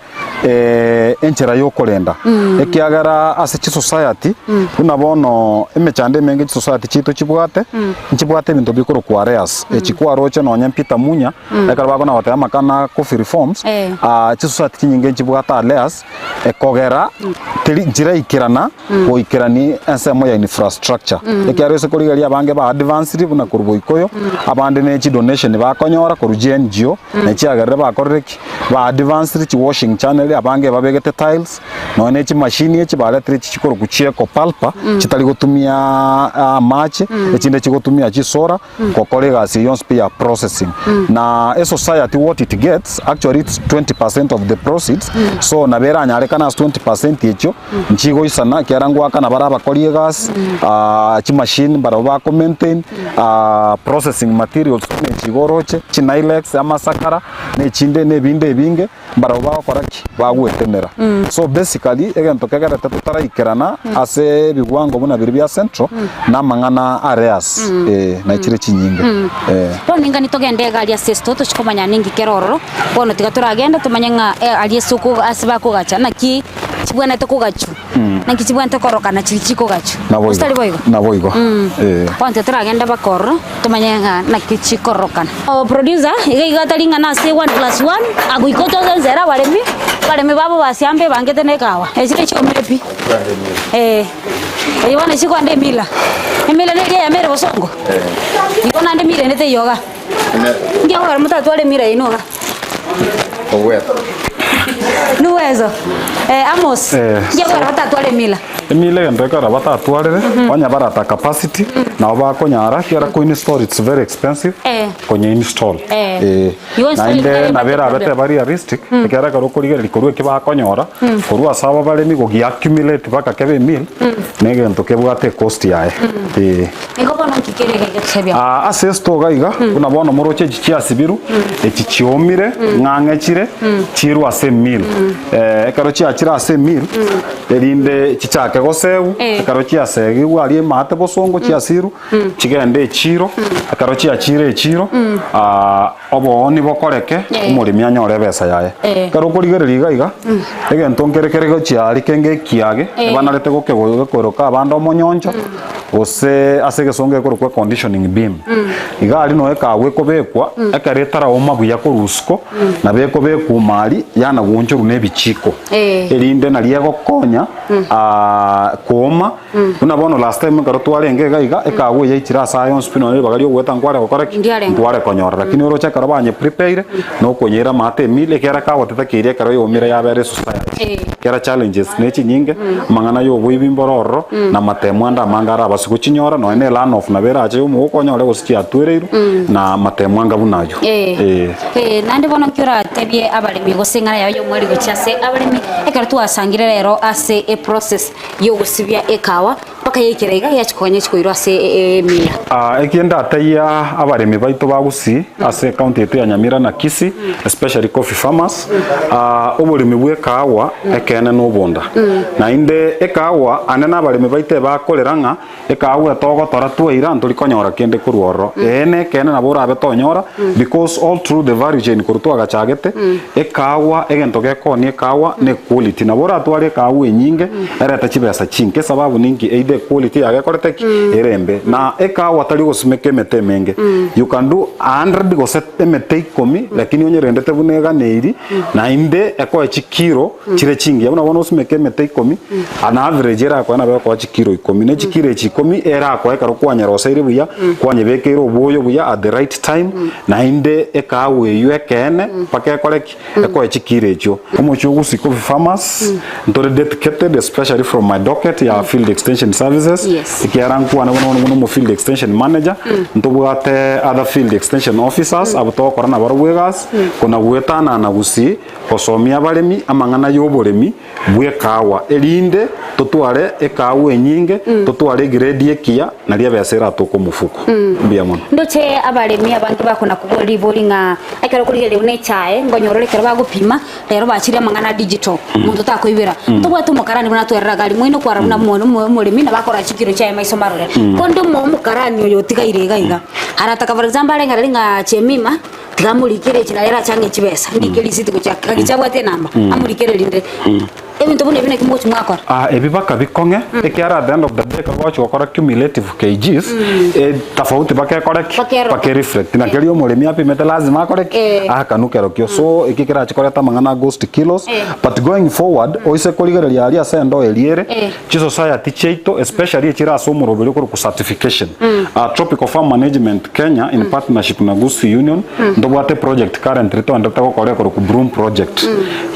enchera yokorenda, ekiagera ase chisociety buna bono emechando emenge chisociety chiaito chibwate, nchibwate ebinto bikorokwa arrears, echi kwaroche nonye Peter Munya, Ekero bakona goteba amakana a coffee reforms, Eh. ah, chisociety chinyinge nchibwate arrears, ekogera teri nchiraikerana goikerani ensemo ya infrastructure. Ekiagera ase korigereria abange ba advanced buna korwa Boikoyo, abande ne chidonation bakonyora korwa chiNGO, na chiagerire bakorire ki? Ba advanced chiwashing channel, abange babegete tiles, Nonya ne chimashini echi baretire echi chikorokwa chi'eco pulper, chitari gotumia amache, echinde chigotumia chisolar, gokora egasi eyio yonsi pi ya processing. Na esociety what it gets, actually it's 20% of the proceeds, so nabo eranyarekane ase 20% echio, nchigoisana ekiagera ngoakana bare abakori egasi, chimashini mbarabwo bako maintain, processing materials buna echi iga oroche, chinilex, amasakara, na echinde na ebinde ebinge. Mbarabwo bagokora ki? Bagwetenera. So basically egento kegerete totaraikerana ase ebigwango buna biria bia central na amang'ana areas eh, na chire chinyinge eh. Bono ninga nitogende iga aria ase esito tochie komanya ninki kere ororo, bono tiga toragende tomanye ng'a eh aria ase oko ase bakogacha naki chibwenerete kogachwa, naki chibwenerete korokana chiria chikogachwa. Naboigo. Gose tari boigo? Naboigo. Eh. Bono tiga toragende mpaka ororo. Tomanye ng'a naki chikororokana. O producer, iga iga tari ng'a nase one plus one, agoika otoze nse ere abaremi, abaremi babo basiambe ebangete na ekawa. Echi nechiomire pi. Eh, eye bono echikoenda emila. Emila neria eyemo ere bosongo. Igo naende emila ende teiyo igaa. Nki okogera motatware emila yaino igaa? Nuwezo. Eh, Amos, Eh. nki okogera batatware emila? Emila egento ekero batatwarire, onye barata capacity, nabo bakonyara, ekiagera ko install it's very expensive, Eh. konya install. Eh. Eh. Igo install Naende ekero nabo ebate erabete problem. eba realistic, ekiagera ekero okorigereria korwa eki bakonyora, korwa ase aba baremi gogia accumulate mpaka kebe emill, na egento kebwate ecost yaye. Eh. Igo bono nki kere iga egetebia? Aa, ase esitoga iga, buna bono moroche echi chiasibiru, echi chiomire, ng'ang'e chire, chirwe ase emill. Eh, ekero chiachire ase emill, erinde chichake gosegwa, Eh. ekero chiasegigwe aria emaate bosongo chiasirwe, chigende echiro, ekero chiachire echiro, aa, obooni bokoreke, Eh. omoremi anyore ebesa yaye. Eh. Ekero okorigereria iga iga, egento nkere kere gochia aria kenge ekiage, Eh. ebanarete gokego gekoroka abande omonyoncho, gose ase egesongo gekorokwa econditioning beam. Iga aria noe ekagwa ekobekwa, ekero etaraoma buya korwa isiko, nabo ekobekwa ime aria, yana goonchorwa na ebichiko. Eh. Erinde naria egokonya kooma, buna bono last time ekero twarenge iga iga, ekagwa eyaichire ase aya onsi pi nonye ribaga riogoeta nkware gokora ki? Ndiarenge. Ntware konyora. Lakini oroche ekero. ekero banyeprepaire, na okonyeira amato emili, ekiagera kagoteta keria ekero yaumire yabera esociety. Ekero challenges ne chinyinge, amang'ana ya oboibi mboro ororo, na amatemo ande amange arabase gochinyora, nonya na erunoff nabo erache ya omogoko onyore gose chiatwereirwe, na amatemo anga buna aywo. Eh. Eh. Eh, naende bono nki oratebie abaremi gose eng'ana yao ya omweri gochia ase abaremi, ekero twasangire rero ase eprocess ya ogosibia ekawa, mpaka yaikera iga yachia konya yachia koirwa ase emiya. Aa, eki ndatebia abaremi baito ba Gusii ase ecounty yaito ya Nyamira na Kisii, especially coffee farmers, aa, oboremi bwa ekahawa ekeene na obonda. Naende ekahawa ande na abaremi baito ebakorera ng'a ekahawa etogotora twaira ntori konyora kende korwa ororo. Ee na ekeene nabo orabe tonyora because all through the value chain korwa twagachagete, Ekaagwa, egento gekoonia ekaagwa ne equality. Nabo oratware ekaagwa enyinge erete chibesa chinke esababu ninki either equality yago ekorete ki? Ere embe. Na ekaagwa tari ogosimeka emete emenge. You can do 100 gose emete ikomi lakini onyerendete buna eganeiri naende ekoe chikiro chire chingiya. Buna bono osimeke emete ikomi an average erakoe nabo ekoa chikiro ikomi. Ne chikiro echi ikomi erakoe ekero kwanyeroseire buya, kwanyebekeire obwoyo buya at the right time. Naende ekaagwa eyio ekeene mpaka ekore ki? Ekoe chikiro echio. Omochie o Gusii Coffee Farmers, ntore dedicated especially from my docket ya field extension services, Yes. ekiagera nkwane bono bono buna omo field extension manager, ntobwate other field extension officers abwo togokora nabarobwo egasi, kona goetanana Gusii gosomia abaremi amang'ana ya oboremi bw'ekaagwa, erinde totware ekaagwa enyinge, totware egrade ekiya, nario ebesa eratoke omofuko. Mbuya mono. Ndoche abaremi abange bakona kobora ribori ng'a ekero okorigereria buna echae, nkonyora ore ekero bagopima, rero bachire amang'ana a digital, omonto takoibera. Ntobwate omokarani buna atwerera gari moino kwarora buna omo- omo- omoremi nabo akorora chikiro chiaye maiso marore. Konde omo- omokarani oyo otigaire iga iga, arataka for example areng'ereri ng'a Chemima, Tiga amorikere echi naye arache ang'e chibesa, ndike risiti gochia gaki chiabwate enamba, amorikere rinde. Ebinto buna ebi naki mogochi mwakora? Ah, ebi baka bikong'e, ekiagera at the end of the day ekero bagochi gokora cumulative kgs, eh, tofauti bakekore ki? Bakerora. Bake reflect. Na keria omoremi apimete lazima akore ki? Eh. Aakanu kerokio. So, eki kerache koreta amang'ana a ghost kilos, Eh. but going forward, oise korigereria aria ase endoo eria ere, Eh. Chisociety chiaito especially echire ase omoroberi okorokwa certification. Tropical Farm Management Kenya in partnership na Gusii Union ntobwate project currently toenderete gokora ekorokwa Broom Project.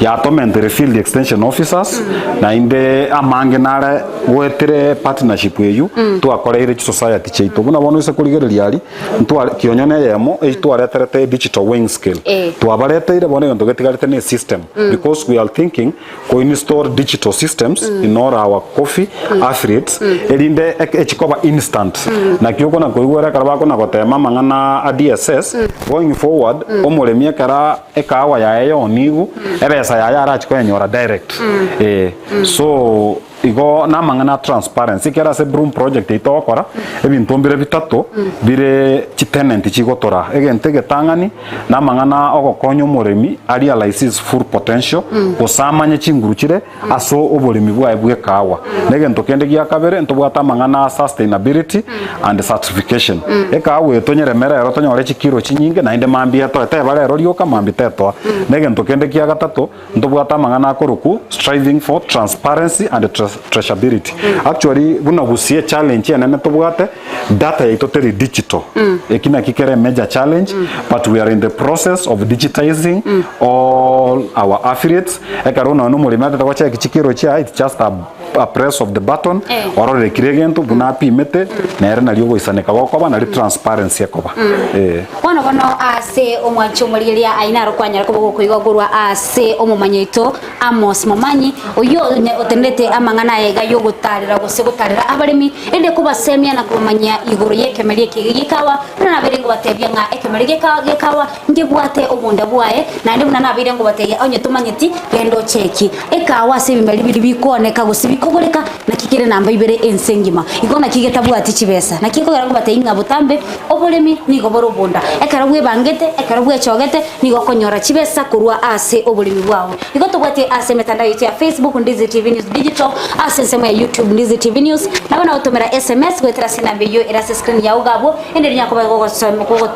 Yatomentere field extension officers naende amange nare goetire partnership eywo twakoreire chisociety chiaito. Buna bono ase korigereria aria ntware kionyo na eyemo eywo twareterete digital weighing scale. Twabareteire bono egento getigarete ne esystem because we are thinking Ko install digital systems in all our coffee affiliates erinde echikoba instant. Naki okona koigwera ekero bakona gotema amang'ana a DSS going forward omoremi ekero ekahawa yaye yonigwe ebesa yaye arachi koyenyora direct. Eh so igo na amang'ana a transparency ekiagera ase broom project eyio togokora ebinto mbire bitato bire chitenant chigotora. Egento egetang'ani. Namang'ana ogokonya omoremi a realize his full potential, gose amanye chinguru chire ase oboremi bwaye bw'ekaagwa. Na egento kende gia kabere ntobwate amang'ana a sustainability and certification. Ekaagwa eye tonyereme rero tonyore chikiro chinyinge naende mambia etoe, teba rero rioka mambia tetoa. Na egento kende kia gatato ntobwate amang'ana akorokwa striving for transparency and traceability. Actually buna gusii echallenge enene tobwate, Data yaito teri digital, eki naki kere a major challenge, but we are in the process of digitizing all our affiliates. Ekero nonya na omoremi atete gocheki chikiro chiaye, it's just a, a press of the button, Eh. ororere kera egento buna apimete, nere nario ogoisaneka gokoba, nario transparency ekoba. Eh. Bono bono ase omwanchi omorigereria aye naro kwanyara koba gokoigwa korwa ase omomanyi oito Amos Momanyi, oyio onye otenerete amang'ana aya iga y'ogotaarera gose gotaarera abaremi, erinde kobasemia na kobamanyia igoro y'ekemeri eke gi'ekawa, buna nabeire nkobatebia ng'a ekemeri gi'ekawa gi'ekawa ngebwate obonda bwaye, naende buna nabeire nkobatebia onye tomanyeti, genda ocheki ekawa ase ebimeri biria bikooneka gose bikogoreka, naki kere namba ibere ense engima. Igo naki getabwati chibesa. Naki ekogera nkobatebia ng'a botambe oboremi nigo bore obonda. Ekero bwebangete, ekero bwechogete, nigo okonyora chibesa korwa ase oboremi bwao. Igo tobwate ase emetandao yaito ya Facebook Ndizi TV News Digital, ase ensemo ya YouTube Ndizi TV News, nabo nagotomera SMS goetera ase enamba eyio ere ase screen yao iga abwo, ende rinya koba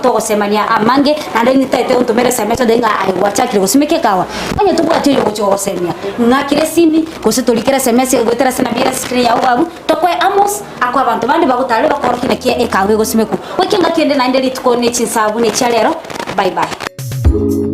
togosemania amange, naende nitaete ontomere SMS ontebi ng'a aye gwachakire gosimeka ekawa. Onye tobwati oyo ogochia gogosemia, ng'akere esimi, gose torikere SMS goetera ase enamba ere ase screen yao iga abwo, tokoe Amos, akoe abanto bande bagotarere bakorokie naki ekawa egosimekwa. Goika engaki ende naende rituko ne chinsabu ne chia rero. Bye bye.